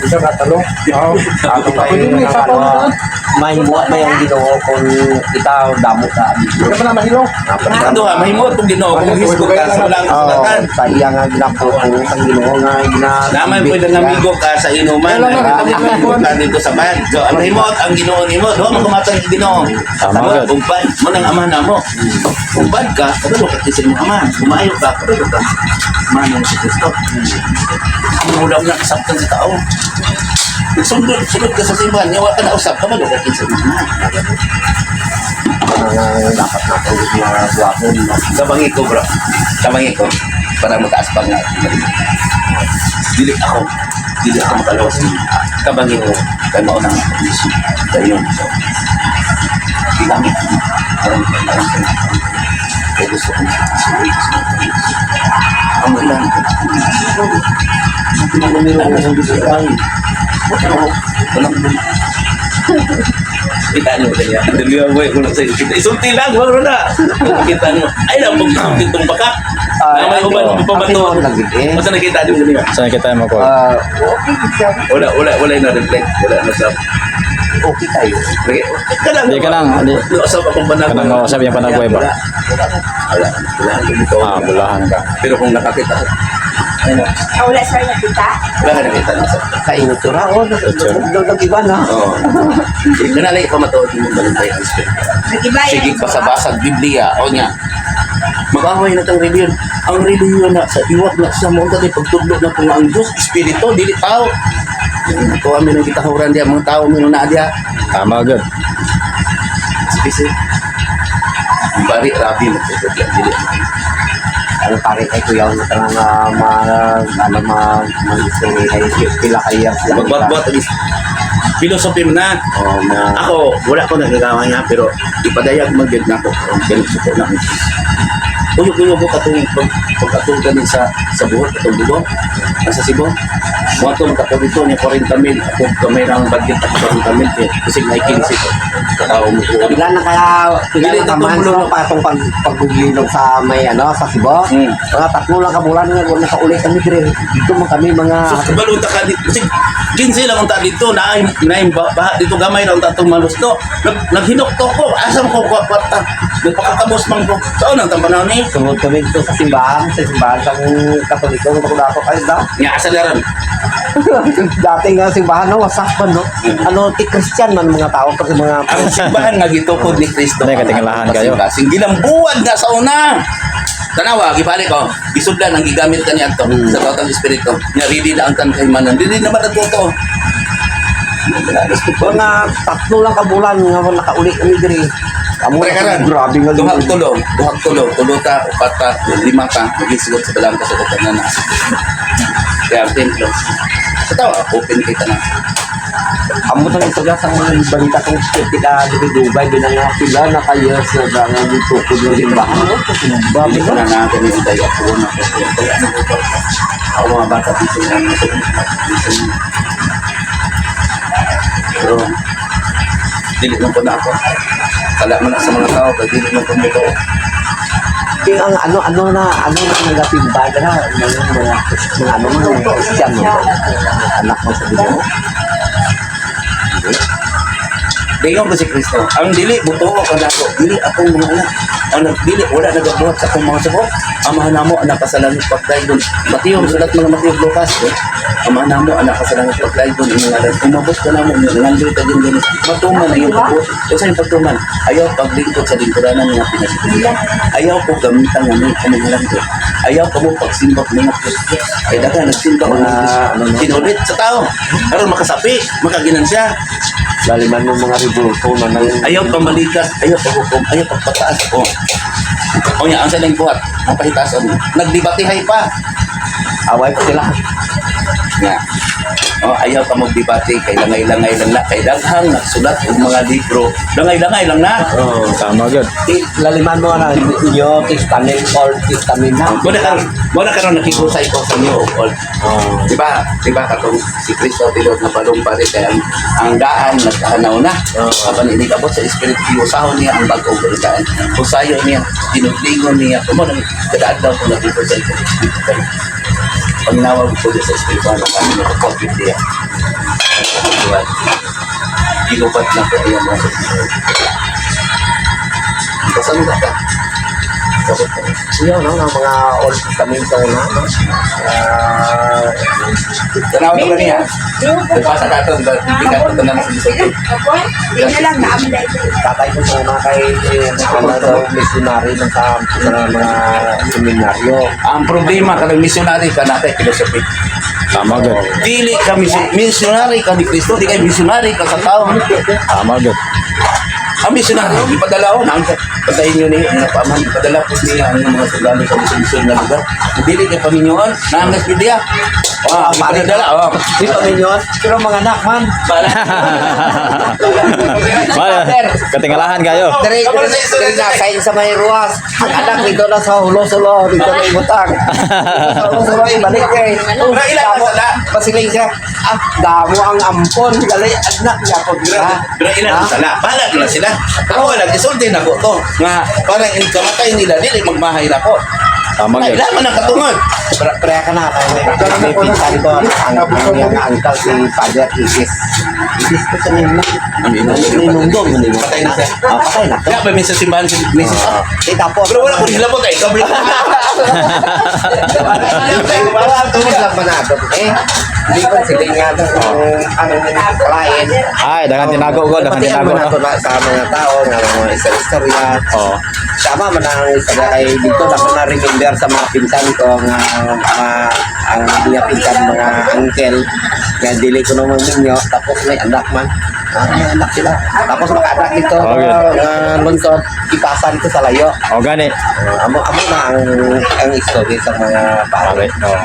Speaker 5: Isa ka talo. Oo.
Speaker 2: Ako tayo
Speaker 5: Pwede mo
Speaker 2: ng
Speaker 5: isapaw
Speaker 2: ano,
Speaker 5: mo doon.
Speaker 2: mahimuat na yung Ginoo kung itaw damo ka.
Speaker 5: Hindi ka pa na mahilo.
Speaker 1: Ang duha, mahimuot kung Ginoo kung hisgot ka sa walang
Speaker 2: Oo,
Speaker 1: kasulatan.
Speaker 2: sa iya nga ginapuno sa Ginoo nga gina
Speaker 1: Naman pwede ng amigo ka sa inuman,
Speaker 5: Kailangan
Speaker 1: ay amigo ka dito sa band. So, ang himuot ang Ginoo nimo, duha man kumatang ang Ginoo.
Speaker 3: Tama
Speaker 1: Duha,
Speaker 3: yun.
Speaker 1: Kung bad, mo nang ama na mo. Kung bad ka, kabalo ka sa imong ama. Kung maayo ka, kabalo ka. Manong si Kristo. Ang ulaw na kasabtan sa tao. Sundot, sunod ka sa simbahan, yawa ka na usap, kabalo ka sa imong ama.
Speaker 2: Ano nga dapat natin na buhaton.
Speaker 1: Kabangi ko, bro. Kabangi ko. Para mataas pa nga. Dili ako. Dili ako makalawas ng kabangi ko. Kaya mauna ang ako. Kaya yun. So, ginamit ko. Parang parang parang. Kaya gusto ko. Gusto ko. Gusto ko. Ang ilan ko. Walang kita nyo kanya. Dali ako eh. Kung sa kita. Isulti lang. Wala na. Kita nyo. Ay lang. Pag itong baka.
Speaker 2: Ah,
Speaker 1: Na may uban
Speaker 2: ang
Speaker 1: pa ba to?
Speaker 2: tinuod lang gid eh.
Speaker 1: Basta nakita nyo ganyan.
Speaker 3: Saan kita mo ko?
Speaker 2: Ah, okay siya.
Speaker 1: Wala, wala, wala na reflect. Wala na sa...
Speaker 2: Okay kayo.
Speaker 1: Kanang,
Speaker 3: Di ka lang, di.
Speaker 1: Usap akong panagway.
Speaker 3: Kanang usap yung panagway ba?
Speaker 1: Wala. Wala. Wala. Wala.
Speaker 3: Ah, bulahan ka.
Speaker 1: Pero kung nakakita ko, ayun na.
Speaker 7: Ah, wala sir nakita.
Speaker 1: Wala ka nakita na sa...
Speaker 2: Sa inutura, oh, nag-iba na.
Speaker 1: Oo. Kanalay pa matuod yung balintay ang spirit.
Speaker 7: Nag-iba yan.
Speaker 1: Sige, basa-basa, Biblia, o niya. Mag-away na tang reliyon. Ang reliyon na sa iwak na sa mga kay pagtudlo na kung ang Diyos, Espiritu, dili tao. Ito kami nang gitahuran diya, mga tao mi na diya.
Speaker 3: Tama gyud.
Speaker 1: Spese. Ang pari, rabi, magtutod yan, dili.
Speaker 2: Ang pare kay kuya na tanang ma ano ma mag kay pila kay
Speaker 1: Magbatbat, ang Philosophy mo na.
Speaker 2: Oh, mga
Speaker 1: Ako, wala ko nagagawa niya, pero ipadayag mo gyud nako kung ganit sa na. Uyog-uyog ko katong pagkatong ganin sa buhot katong dugo. Nasa Cebu. Mo ato magkatong dito niya 40 mil. Ako gamay ra ang budget ako 40 mil kay kasi may 15 ko. Katao mo ko.
Speaker 2: Pila na kaya, pila
Speaker 1: Dili
Speaker 2: na
Speaker 1: na
Speaker 2: kaman
Speaker 1: tumulo.
Speaker 2: sa patong paglilog sa may ano, sa Cebu. Mga 3 lang ka bulan nga wala nakauli kami dire. Dito man kami mga
Speaker 1: Sus, kabalunta ka dito. Kasi 15 lang ang ta dito, naay naay baha dito gamay lang ta itong malusto. Naghinok to ko, asa mo ko kwarta. Nagpakakabos man ko. Saan ang tambanaw ni?
Speaker 2: Sumod kami dito sa simbahan sa Katoliko, nga ako kayo daw.
Speaker 1: Nga asa laran.
Speaker 2: Dati nga simbahan no, wasak man no. Ano ti Christian man mga tao kasi mga
Speaker 1: Ang simbahan nga gitukod ni Kristo.
Speaker 3: Hindi, katingalahan kayo.
Speaker 1: Kasing ginambuwag na sa una. Tanawa, gibalik ko. Gisudlan ang gigamit kani adto sa Batang Espiritu. Nga ready na ang tan kay manan. Dili naman ang totoo.
Speaker 2: Mga 3 lang ka bulan nga wala nakauli kami dire. Amo
Speaker 1: Pre karon,
Speaker 2: grabe nga
Speaker 1: duhag tulo, duhag tulo, tulo ta, upat ta, lima ta, magisugot sa balangka sa upat na na. Kaya ang templo. Sa tawa, open kay tanan.
Speaker 2: Amo tang istorya sa mga balita kong ti ka diri Dubai din nga pila na ka years na ba nga gitukod ng simbahan no. Grabe
Speaker 1: Hindi ko
Speaker 2: no.
Speaker 1: na natin yung tayo ako na ko. Kaya ano ko ako mga bata dito na ano ko. Pero dili man ko na ako. Kala man na sa mga tao, kaya dili man ko mo to.
Speaker 2: Yung ang ano ano na ano na nagasimba na mga mga mga ano mga Christian no. Anak mo sa Ginoo.
Speaker 1: Dingon ko si Kristo. Ang dili buto ko nako. Dili akong mga anak. Ang nagdili wala nagabuhat sa akong mga suko. Amahan namo anak ka sa langit pagdayon. Mateo sulat mga Mateo Lucas. Eh. Amahan namo anak ka sa langit pagdayon imong ngalan. Umabot ka namo imong ngalan ta din din. Matuman ang iyong pagbuot. Unsa yung pagtuman? Ayaw paglingkod sa lingkuranan nga pinasikulan. Ayaw ko gamitan nga may kamong ko. Ayaw ko mo pagsimbak mga Diyos. Kay daghan nagsimba
Speaker 2: Mga
Speaker 1: mga Diyos.
Speaker 2: ano, no?
Speaker 1: Sinulit sa tao. Aron makasapi, makaginansya.
Speaker 2: Laliman mo mga rebulto na nang
Speaker 1: Ayaw pamalikas, ayaw paghukom, ayaw pagpataas. O. O niya, ang silang buhat, ang pahitason. Nagdibatihay pa.
Speaker 2: Away pa sila.
Speaker 1: Nga. O, ayaw ka magdibate kay langay-langay lang na. Kay daghang nagsulat og mga libro. Langay-langay lang na.
Speaker 2: Oh.
Speaker 3: Tama gyud.
Speaker 2: Laliman mo na New Testament, Old Testament na.
Speaker 1: Mo na karon nakikusay ko sa New ug Old.
Speaker 2: Oh.
Speaker 1: Di ba? Di ba katong si Kristo tinuod na palong pare kay ang daan nagkahanaw na.
Speaker 2: Oo.
Speaker 1: Apan inikabot sa espiritu usahon niya ang bag-ong balitaan. Usayon niya, tinudlingon niya. Kumo nang kada adlaw ko nagpipor sa espiritu. Panginawag ko sa espiritu ano kami nagko-COVID niya. Gilubat na ko ayan mo. Basta mo ka. Sabot ka.
Speaker 2: Yun, no, ang mga Old Testament sa una. No? Ah,
Speaker 1: Tanaw ka ba niya? Nagpasa ka ito, hindi ka ito na nasa
Speaker 2: tatay ko sa una kay ano daw, missionary ng sa mga seminaryo.
Speaker 1: Ang problema kanang missionary ka na kay philosophy.
Speaker 3: Tama gyud.
Speaker 1: Dili ka missionary ka ni Kristo, di kay missionary ka sa tao.
Speaker 3: Tama gyud.
Speaker 1: Ang missionary, ipadala ko nang patayin niyo ni ang paman, ipadala ko niya ang mga sundalo sa misyon na lugar. Dili kay paminyoon, naangas Biblia. Ah, ipadala, oh.
Speaker 2: Di pa yun, pero mga anak man.
Speaker 1: Para.
Speaker 3: Wala, katingalahan kayo.
Speaker 2: Dire, dire, dire na, sa may ruwas. Ang anak dito na sa hulo-sulo, dito na ibutang. Sa hulo-sulo, ibalik kay.
Speaker 1: Pero ilan ang sala?
Speaker 2: Pasiling siya. Ah, damo ang ampon. Gali, anak niya ko.
Speaker 1: Pero ilan ang sala? Bahala na sila. Ako lang, isulti na ko to. Nga, parang kamatay nila, dili magmahay na ko.
Speaker 3: Tama
Speaker 1: Ay,
Speaker 3: gyud.
Speaker 1: ilan man ang katungod.
Speaker 2: Pre ka na, may pinsan ko, ang uncle si Father Igis. Igis ko sa name na. Ninungdong.
Speaker 1: Patay na siya.
Speaker 2: Ah, patay na.
Speaker 1: Kaya ba minsan simbahan si Mrs. Ah,
Speaker 2: Eh, tapos.
Speaker 1: pero wala ko nilabot ay ikaw.
Speaker 2: Wala, tungod lang ba na ito? Eh, hindi ko sila nga ito kung anong lain.
Speaker 3: Ay, daghan tinago ko, daghan
Speaker 2: Patian
Speaker 3: tinago
Speaker 2: mo na
Speaker 3: no.
Speaker 2: ito na sa mga tao, nga mga istorya.
Speaker 3: Oo.
Speaker 2: Tama man ang istorya kay dito na ko na-remember sa mga pinsan ko nga mga ang mga pinsan mga uncle nga dili ko naman ninyo tapos may anak man. Ah, may anak sila. Tapos makaanak dito nga lungsod ipasa dito sa layo.
Speaker 3: O gani.
Speaker 2: Amo amo na ang istorya sa mga pare.
Speaker 3: Pare. Oo.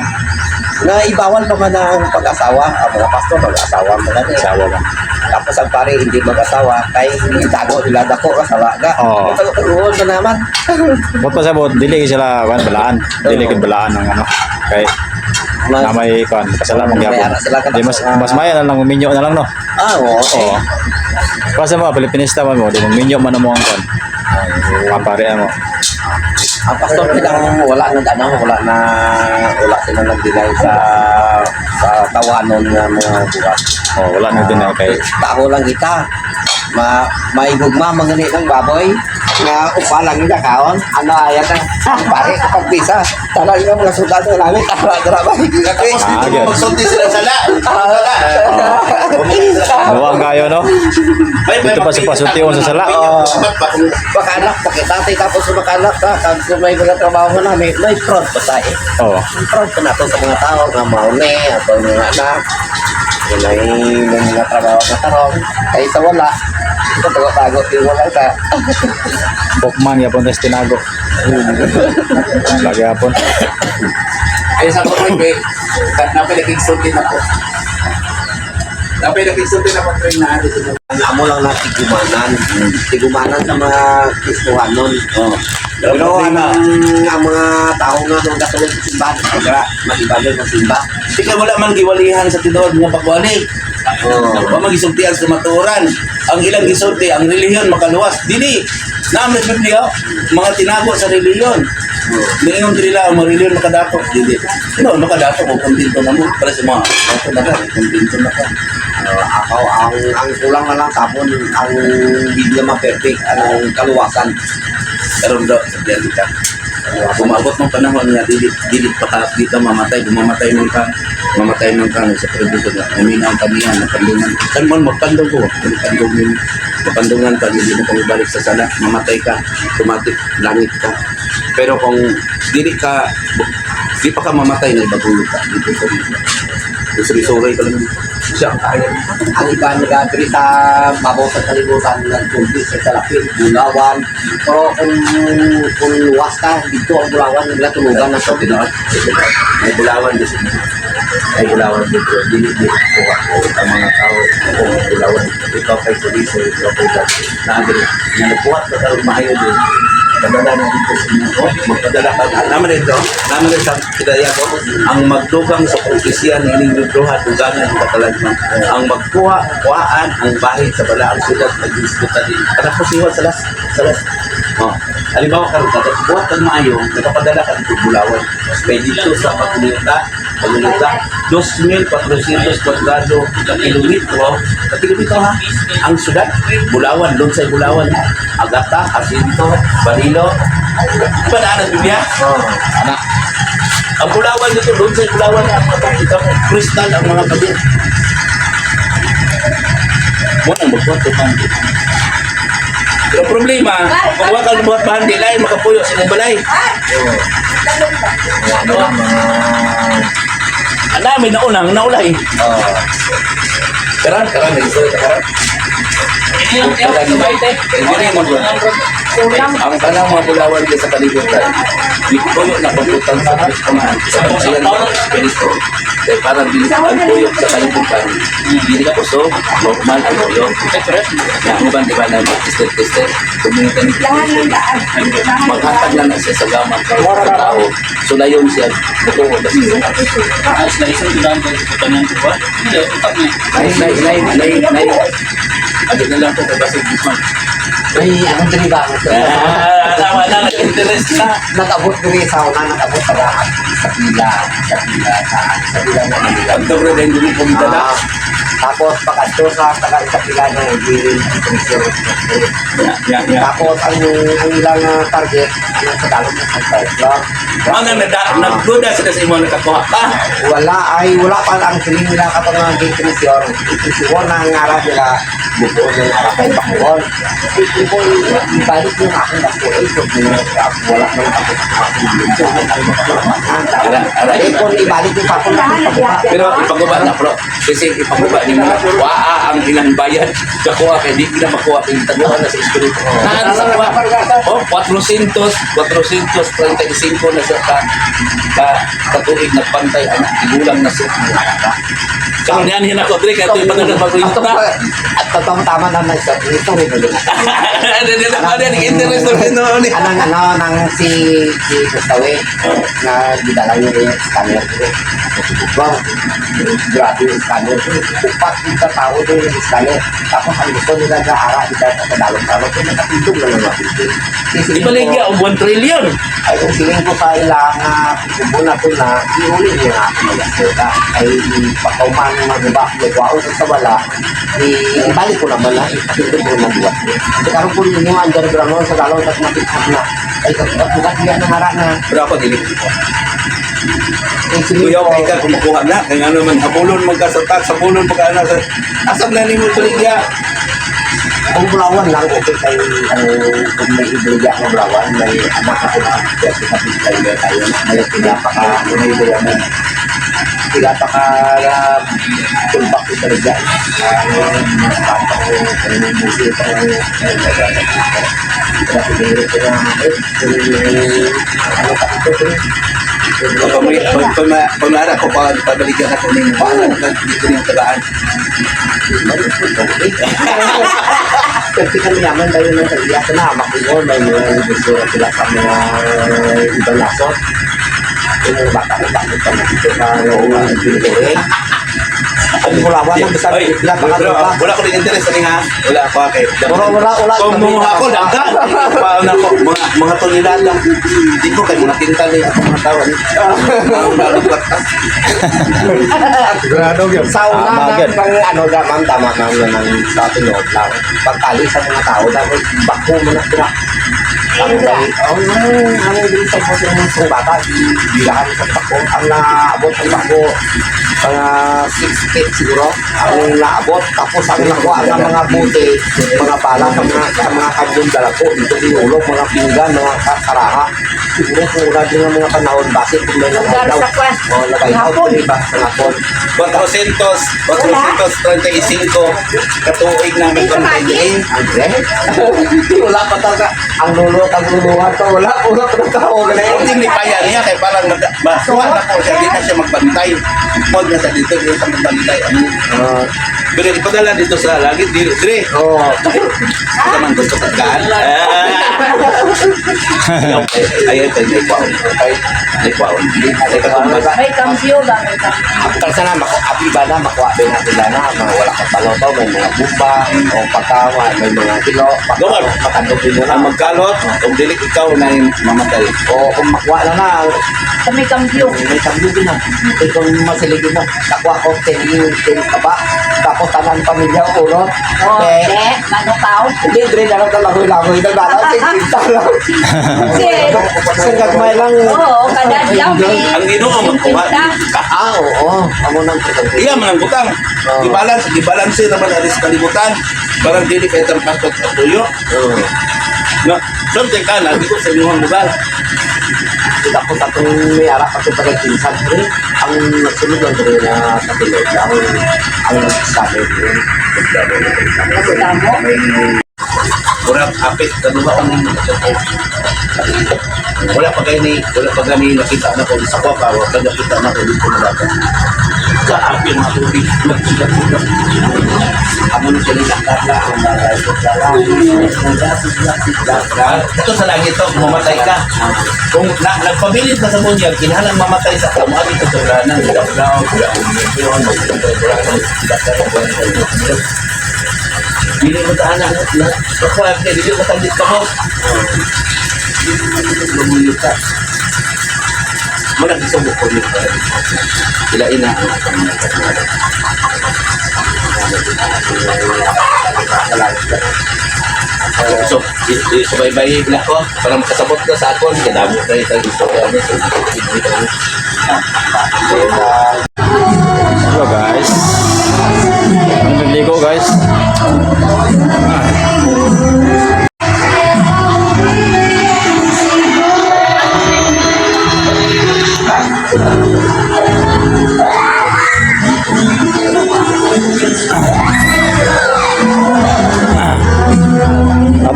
Speaker 2: Na ibawal pa man ang pag-asawa, ang mga pastor mag-asawa man gani.
Speaker 3: Asawa ba?
Speaker 2: Tapos ang pare hindi mag-asawa kay itago nila dako asawa ga.
Speaker 3: Oo.
Speaker 2: Tago pa naman.
Speaker 3: Bot pa sa bot, dili sila kuan balaan. Dili gid balaan ang ano. Kay na may kuan kasala man gyapon.
Speaker 2: May ara sila ka-
Speaker 3: Di mas mas maya na lang uminyo na lang, no.
Speaker 2: Ah, oo.
Speaker 3: Oo. Kasi mo Pilipinista man mo, di mo minyo man mo ang kuan. Ang pare mo.
Speaker 2: Ang pastor nilang wala na ano, wala na wala sila nag-deny sa tawanon nga mga buhat.
Speaker 3: Oh, wala na din kay
Speaker 2: Tao lang kita. Ma may gugma mangani ng baboy nga upa lang nila kaon. Ano ayat na pare kapag bisa. Tala yung mga soldado namin tara tara ba.
Speaker 1: Tapos
Speaker 3: Ah,
Speaker 1: dito
Speaker 3: good.
Speaker 1: magsulti sila sala. Sala.
Speaker 3: Luwang kayo, no? Dito pa sa pasulti sa sala.
Speaker 2: Oo. Baka anak pakitatay tapos makanak ka kag kung may mga trabaho na may fraud pa tayo.
Speaker 3: Oo.
Speaker 2: Proud pa nato sa mga tao nga mauni atong mga anak. Wala may mga trabaho na tarong. Kaysa wala. Tago-tago, di wala ka.
Speaker 3: Bokman yapon tas tinago. Lagi yapon.
Speaker 1: Ay sa ko kay napilakigsulti na ko. Napilakigsulti na ko train na ate sa
Speaker 2: Ang amo lang na tigumanan. Tigumanan sa mga Kristohanon.
Speaker 1: Oh.
Speaker 2: Pero ang mga tao nga nung gasulod sa simbahan, pagka mag-ibagal ng simba.
Speaker 1: Tika wala man giwalihan sa tinuod nga pagwali.
Speaker 2: Oo.
Speaker 1: Wa man gisultian sa matuoran. Ang ilang gisulti ang relihiyon makaluwas. Dili. Naam sa Biblia, mga tinago sa relihiyon. Niingon nila ang mga relihiyon makadato. Dili. No, makadato kung kontento na mo para sa mga dato na ka, kontento na ka.
Speaker 2: Ako, ang kulang na lang tapon, ang Biblia ma-perfect, anong kaluwasan.
Speaker 1: Karon do sa diyan ka. Umabot ng panahon nga dili dili pa ka di ka mamatay, bumamatay man ka, mamatay man ka sa producer nga uminaw kaniya napandungan. Kan mon magpandong ko, magpandong min mapandungan ka hindi mo pamibalik sa sala, mamatay ka, automatic langit ka. Pero kung dili ka di pa ka mamatay na ibagulo ka dito sa Suri-suri ka lang dito. Siya ang kaya.
Speaker 2: Ang iba nag-agree sa babaw sa kalibutan ng tubig sa Salapin, Bulawan. Pero kung luwas ka, dito ang Bulawan, nila tulugan na
Speaker 1: Sa
Speaker 2: to.
Speaker 1: tinuod, may Bulawan dito. May Bulawan dito. Dili di kuha ko ang mga tao kung may Bulawan. Ikaw kay Kuliso, ikaw kay Dad. Naagri. Nga nagbuhat ka karong maayo din. Padala na dito sa inyo. Oh, magpadala ka. Naman ito, naman ito sa pidaya ko, ang magdugang sa propesya ni ining libroha, dugangan ang katalagman. Ang magkuha, kuhaan, ang bahid sa balaang syudad, nag-disputa din. Kanapusiwan sa las, sa las. Oh. Halimbawa karon ka buhat kang maayo, nakapadala ka dito Bulawan. Kay dito sa Pagulita, Pagulita, 2,400 kwadrado ka kilometro, ka kilometro ha. Ang syudad, Bulawan, Lunsay Bulawan, Agata, Jacinto, Barilo. Di ba naan ang Biblia?
Speaker 2: Oh.
Speaker 1: Ana. Ang Bulawan dito, Lunsay Bulawan, ang mga kita mo, kristal ang mga kabit. Mo nang magbuhat ko pang. Pero problema, kung wag kang buhat pa, hindi lain makapuyo sa imong balay.
Speaker 2: Ano lang, mga.
Speaker 1: Ang dami na unang naulay.
Speaker 2: Oh.
Speaker 1: Karan, karan, nag-istorya ka karan. Ang kanang mga Bulawan dyan sa kalibutan, di puyo na pagputang sa Kristo man. Sa pagsayan ng Espiritu. Kaya parang di ang puyo sa kalibutan, hindi ka kusog, normal ang puyo. Kaya ang uban, di ba, na mag-tester-tester, kumunita ni maghatag lang na siya sa gama sa tao. So layon siya, mutuo na siya sa tao. Nay, nay, nay, nay, nay. Agad na lang ito, kabasig this month.
Speaker 2: Ay, anong diri ba?
Speaker 1: Ah, tama na, nag-interest na.
Speaker 2: Nag-abot diri sa una, nag-abot sa lahat. Sa pila na Manila.
Speaker 1: Ang dobro din dumi kong dala.
Speaker 2: Ah, tapos pagkadto sa taga sa pila na hindi rin presyo.
Speaker 1: Yeah.
Speaker 2: Tapos ang ilang target ang sa dalom ng Santa Claus.
Speaker 1: Mga nada, nagduda sila sa imong nakakuha ka.
Speaker 2: Wala ay wala pa ang feeling nila katong mga gate presyo. Presyo na ang ngaran nila Buko ng arakay bakuon. Ito ko ibalik yung akong bako eh. So, wala man ako sa akong luto.
Speaker 1: Ara, ara.
Speaker 2: Eh, kung ibalik yung bako na pagbuka.
Speaker 1: Pero ipaguba na bro. Kasi ipaguba ni mo. Waa ang ilang bayad. Kakuha kay di nila makuha kay taguan na sa espiritu. Naan sa kuha. Oh, 400, 435 na sa ka ka katuig nagpantay ang tigulang na sa. Karon yan hin ako dre kay ito ipadala magrinta.
Speaker 2: At totoong tama na na isa. Ito rin ulit.
Speaker 1: Ano nila pa din interest na Pinoon ni.
Speaker 2: Anong ano nang si si Gustawe na gidala niya yung scanner ko. Wow, grabe yung scanner. Upat yung tao doon yung scanner. Tapos ang gusto nila na ara, di ba sa dalong-dalong, kung nakatindog na lang natin.
Speaker 1: Ibaligya og 1 trillion.
Speaker 2: Ay, kung siling ko sa ilang kubo na ito na, iuli niya nga ako mag-asuta. Ay, pagkauman maguba, may kwaon sa wala, ibalik ko naman na, ipatindog ko naman buwan. Hindi karoon po ninyo ang underground sa dalong, tapos matikhap na. Ay, bukat niya ng ara na,
Speaker 1: Pero ako dili ko.
Speaker 2: ay, siling
Speaker 1: Kuya,
Speaker 2: ko,
Speaker 1: kay ka kumukuha na. Kaya ano man, habulon man ka sa tax, habulon pa ka na sa. Asam na nimo baligya.
Speaker 2: Kung bulawan lang, okay kayo, ang kung may ibaligya akong bulawan, may anak ako na, kaya kapit kayo tayo, may pinapaka, may ibaligya mo, pinapaka, tumbak ko talaga. Ang bata ko, ang musi ko, ang nagagawa ko. Kaya pinili ko na, eh, ano ka ito, eh.
Speaker 1: Pag ko pa pabaligyan ako ning paano dito ning tagaan.
Speaker 2: Kasi kami naman tayo ng kaibigan na makuha may mga gusto sila sa mga ibang nasot. Yung mga bata ko bakit pa dito sa noong pinili. Ang bulawan ang bisa
Speaker 1: Ay,
Speaker 2: bigla pa
Speaker 1: bro,
Speaker 2: ka
Speaker 1: wala ko rin interest sa ha. Wala ako kay.
Speaker 2: Wala, wala, wala.
Speaker 1: Kung mga ako daghan. Paano ako mga tonelada. Di ko kay mga kintal eh ako mga tawo.
Speaker 5: Sigurado yun.
Speaker 2: Sa una
Speaker 3: Tama,
Speaker 2: na
Speaker 3: agad.
Speaker 2: pang ano na ma'am, tama ma'am naman sa tinuod lang. Pagkali sa mga tao dapat bako mo na sila. Ang dali, ang ang ang sa po sa mga bata, bilahan sa bako. Ang naabot ang bako, mga 6 feet siguro, ang naabot. Tapos ang nakuha ang mga buti, mga bala, sa mga kanyong dala po, dito dinulog, mga pinggan, mga karaha. Siguro kung wala din ang mga panahon, base kung may
Speaker 7: Lugar
Speaker 2: nag-out.
Speaker 7: sa kwan.
Speaker 2: Oh, nag-out,
Speaker 7: Hapon.
Speaker 2: diba? Sa hapon.
Speaker 1: 400, 435 katuig na may pantay.
Speaker 2: Andre? Wala pa talaga. Ang lulo, ang luluhan to. Wala, wala pa ng tao. Ganun.
Speaker 1: Kunting lipaya niya kay parang masuha na po siya, di na siya magbantay. Huwag na siya dito, di na siya magbantay. Ano? Pero ipadala dito sa langit, dire, dire.
Speaker 2: Oo.
Speaker 1: Ito man gusto pagkaan. Ay, ay, ay, ay, kwaon. Ay, ay, kwaon. Ay, katumbas.
Speaker 7: May cambio ba? May cambio.
Speaker 2: Kalsa na, mako, abi ba na, makuha ba na sila na, mga wala kang baloto, may mga bumba, o pagka, may mga kilo,
Speaker 1: Gawad.
Speaker 2: pagkandog mo na.
Speaker 1: Ang magkalot, kung dili ikaw na yung mamatay.
Speaker 2: O kung makuha na na,
Speaker 7: Sa may cambio.
Speaker 2: may kambyo din na. Eh, kung masiligin mo, nakuha ko 10 years, 10 ka ba? Tapos tanan pamilya ko, no?
Speaker 7: Oh,
Speaker 2: Eh,
Speaker 7: de, manukaw.
Speaker 2: hindi, Dre, laro ka lagoy-lagoy na bala. Sige, lang.
Speaker 7: Sige.
Speaker 2: Isang gagmay lang.
Speaker 7: Oo, kada adlaw may
Speaker 1: Ang Ginoo magkuha.
Speaker 7: 50.
Speaker 2: Ah, oo. Amo nang presente.
Speaker 1: Iya man ang butang.
Speaker 2: Oo.
Speaker 1: Gibalance, gibalance naman aris kalibutan. Parang dili kay tampakot at tuyo.
Speaker 2: Oo.
Speaker 1: No, something ka na, di ko sa inyong lugar.
Speaker 2: Tapos atong may ara pa ito pagkakinsan. Pre, ang nagsunod lang dre na sa pilot, ang nagsabi ko,
Speaker 7: Nagdamo.
Speaker 1: Murag apit kaduha ang wala pa gani, wala pa gani nakita na ko sa ko pa, wala pa nakita na ko dito na bata. Sa apit mga tubig, magsigat-sigat.
Speaker 2: Amo na sila nakatla, ang mga
Speaker 1: Ito sa langit to, kung mamatay ka. Kung na, nagpabilid ka sa bunyag, kinahanglan mamatay sa kamo, agi ito sa ulanan, wala wala, wala, wala, dili mo taan na, na, nakuha ka, dili mo tandit ka mo. Dili mo tandit ka. Muna isubo ko nito. Ilain na ang atong mga katulad. So, subaybay na ko para makasabot ka sa akon. Kadamo tayo sa istorya niya. So,
Speaker 3: Hello guys. Ang nagligo guys.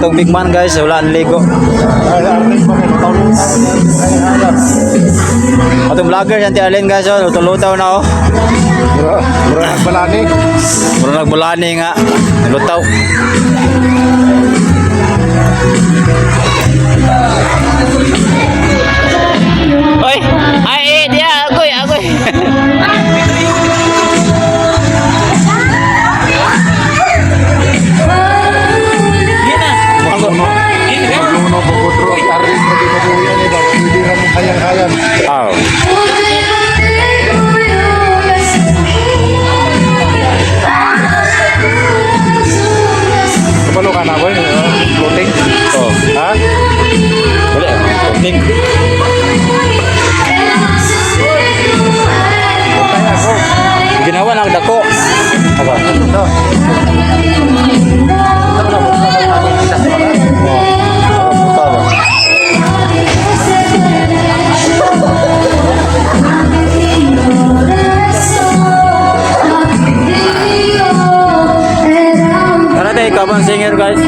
Speaker 3: Atong big man guys, wala ang ligo.
Speaker 5: Ay, Arlene pa kayo. Lutaw-lutaw.
Speaker 3: Atong vlogger si Auntie Arlene guys, oh, lutaw-lutaw na oh.
Speaker 5: Mura, mura nagbalani.
Speaker 3: Mura nagmulani nga. Lutaw. Oy, ay eh, dia agoy agoy.
Speaker 5: Magluno, bukudro. Arlene, lagi mabuhay ni ba? Hindi na mo kayang-kayang.
Speaker 3: Aw.
Speaker 5: Kabalo ka na, boy. Floating.
Speaker 3: Oh,
Speaker 5: Ha?
Speaker 3: wala. Ting.
Speaker 5: Patay ako.
Speaker 3: Ginawa na dako. Aba.
Speaker 5: Ito.
Speaker 3: Oh, ba? Tara tayo, ikaw bang singer guys?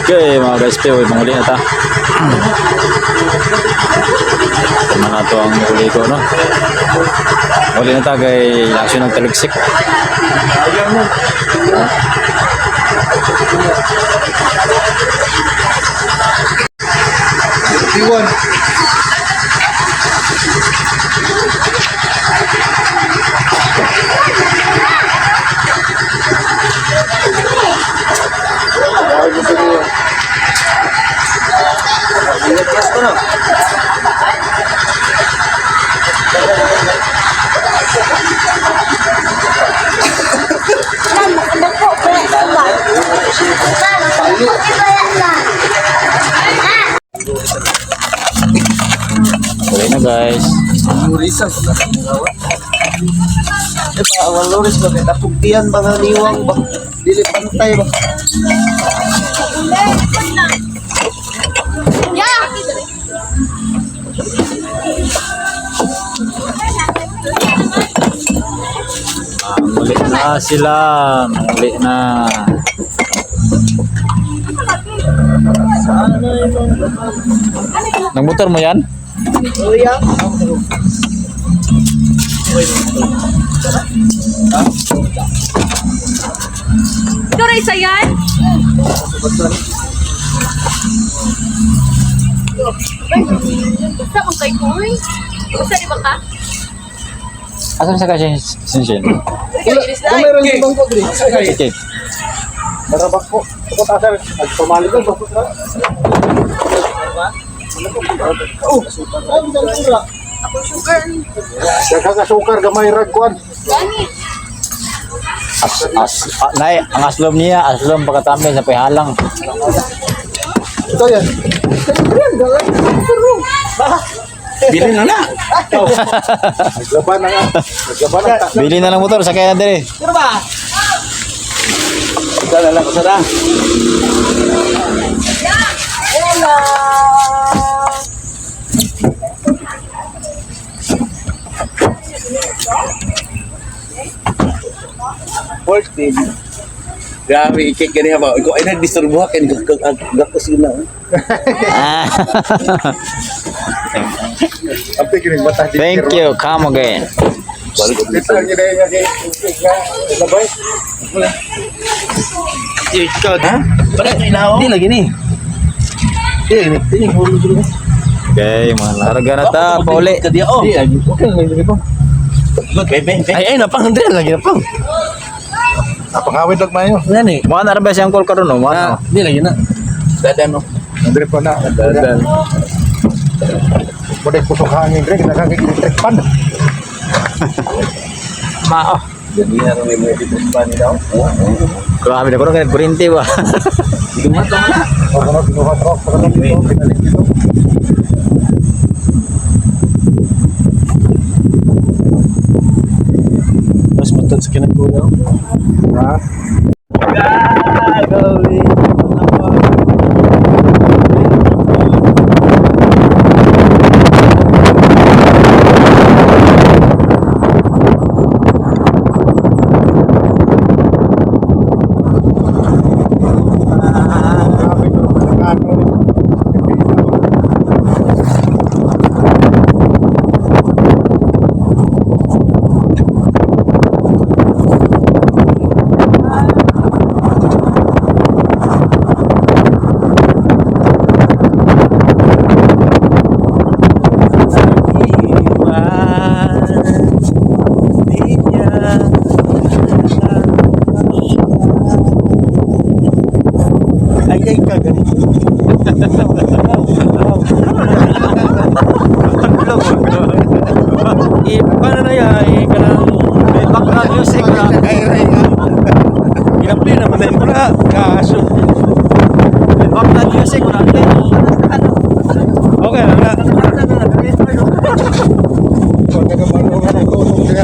Speaker 3: Okay mga guys, pero manguli na ta. Tama na to ang uli ko, no? Uli na ta kay action ng taligsik.
Speaker 5: Iwan.
Speaker 3: Uli na guys.
Speaker 2: Lurisan sa Eh ba, ang luris ba? Napugtian ba nga niwang ba? Dili pantay ba?
Speaker 3: Manguli na sila. Manguli na. Nagmotor mo yan?
Speaker 2: Uya.
Speaker 4: Ikaw rin isa yan? Basta kung kay Kuy. Basta di ba ka?
Speaker 3: Asan sa kasi sinsin?
Speaker 5: Meron yung bangko, Dre.
Speaker 3: Okay.
Speaker 5: Marabak ko. Ako ta sir. Nagpamali ko. Bakit na? Oh,
Speaker 4: Ako sugar.
Speaker 5: Daghang asukar gamay rag kuan.
Speaker 4: Gani.
Speaker 3: As, as, ah, nay, ang aslom niya, aslom pagkatami sa pihalang.
Speaker 5: Ito yan.
Speaker 1: Bili na na.
Speaker 5: Naglaban na nga. Naglaban na.
Speaker 3: Bili na ng motor, sakay na dire.
Speaker 2: Pero ba?
Speaker 1: Ikaw na lang kusara. Fourteen. Grabe, ikik gani ba? Ikaw ay nagdisturbo ka kay gakos yun na.
Speaker 3: Ah.
Speaker 5: Apik ni mata di.
Speaker 3: Thank you, come again.
Speaker 5: Ito ang ginaya niya kay labay.
Speaker 1: Ha? Para ito ilaw.
Speaker 2: Hindi lagi ni. Hindi, hindi hulog dito.
Speaker 3: Okay, mga larga na ta, pauli.
Speaker 1: Kadiya oh.
Speaker 2: Hindi lagi. Okay lang lagi ko.
Speaker 1: Bebe, Ay ay napang 100 lagi napang.
Speaker 5: Napangawid lang mayo.
Speaker 2: Wala ni.
Speaker 3: Mga narabay siyang call karon no, mga.
Speaker 2: Ah, hindi lagi na.
Speaker 1: Dadan no.
Speaker 5: Andre pa na.
Speaker 2: Dadan.
Speaker 5: Pwede kusog hangin, Dre. Kinakang electric pan.
Speaker 3: Ma. Oh.
Speaker 1: Ganina rin may mga dito sa nila. Oo.
Speaker 3: Grabe na ko rin kuryente ba.
Speaker 1: Dumat lang na.
Speaker 5: Pag ano, kinuha truck, pag ano, dito, pinalik dito.
Speaker 8: Mas matod sa kinagkulang.
Speaker 5: Ha? Grabe, pero pagkakaan mo rin.
Speaker 8: Ay, ay ka, ganito. Eh, paano na yan? Eh, kanang may background music na. Ginaplay naman na mo na. Kaso. May background music na. Okay lang na.
Speaker 5: Pagkakabalo ka ng tulong siya.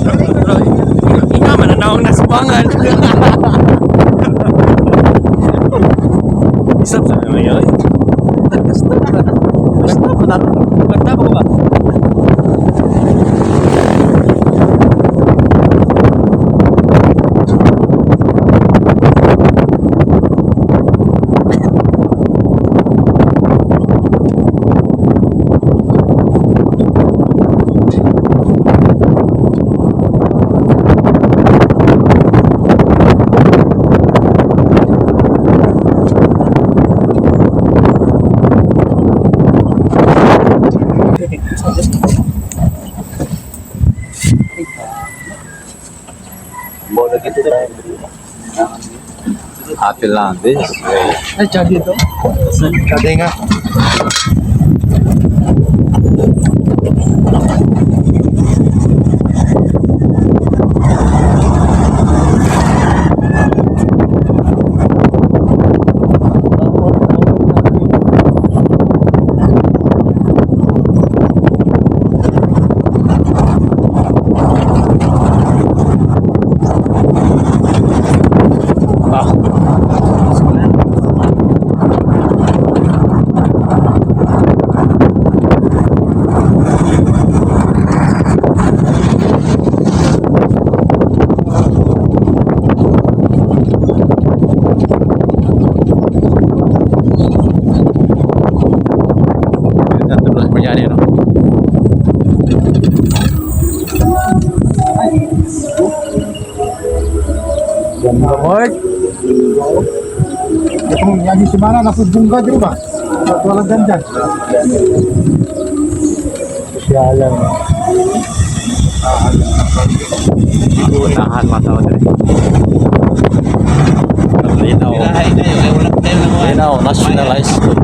Speaker 8: Pero, ikaw man ang naong nasubangan. Isap sa mga yun. Basta ba? Basta ba?
Speaker 3: Happy lang this.
Speaker 8: Ay, chadi ito.
Speaker 5: Kadi nga.
Speaker 3: Ah. Terus bernyanyi no.
Speaker 5: Mark. Itong lagi si Mana nakubungga di ba? Walang ganyan. Sosyalan.
Speaker 3: Tahan mata ko diri. Linaw. Linaw, National High School.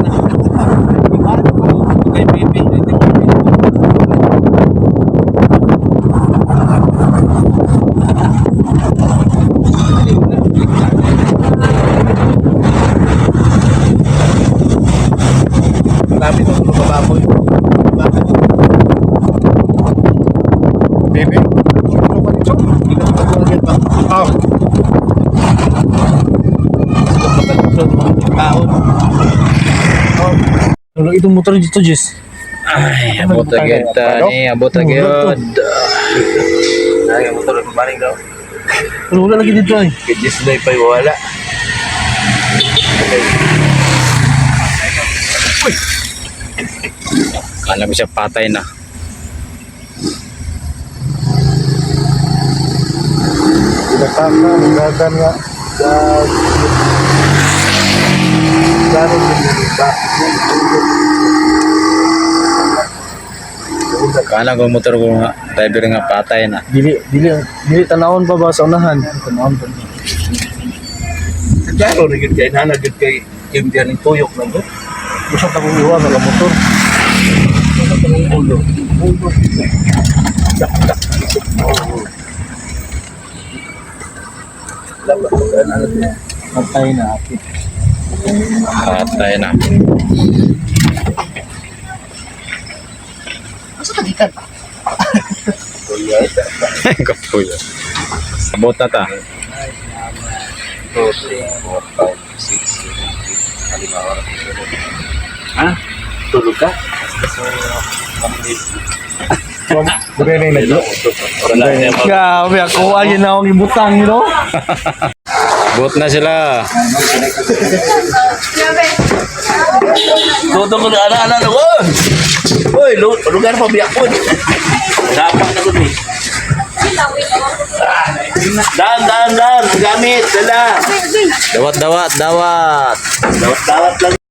Speaker 1: Marami nung lumababoy. Bakit?
Speaker 5: Bebe. Ano pa dito?
Speaker 1: Hindi ka makatulog ba?
Speaker 5: Ah,
Speaker 1: Makatulog mga tao.
Speaker 8: Wala itong motor dito, Jess.
Speaker 3: Ay, abot agad ta ni, abot agad.
Speaker 1: Ay, ang motor ng baring daw.
Speaker 8: Pero wala lagi dito ay.
Speaker 1: Kaya na ipa'y wala.
Speaker 3: Kala ko siya patay na.
Speaker 5: Pinataka, nagagan nga. Gag. Gano'n din ba?
Speaker 3: Kala ko motor ko nga, driver nga patay na.
Speaker 8: Dili, dili, dili tanawon pa ba sa unahan? Tanawon pa.
Speaker 1: Klaro na yun kay nana yun kay Kim diyan ng tuyok na ba?
Speaker 8: Gusto ka kong iwan ang motor.
Speaker 1: Ulo. Ulo. Dak dak. Oo.
Speaker 8: Patay na ate.
Speaker 3: Patay na.
Speaker 7: Asa ka gikan?
Speaker 3: Kapuyo. Abot na ta.
Speaker 1: 2, 3, 4, 5, 6, 7, 8, 5 oras. Ha? Tulog ka?
Speaker 8: Grabe, ako ang ginawang ibutang, you know?
Speaker 3: Bot na sila.
Speaker 1: Tutong ko na ana ana ana. Oy! Oy, lugar pa biyak po. Dapat na gud ni. Dan, dan, dan. Gamit, dala.
Speaker 3: Dawat, dawat, dawat.
Speaker 1: Dawat, dawat lang.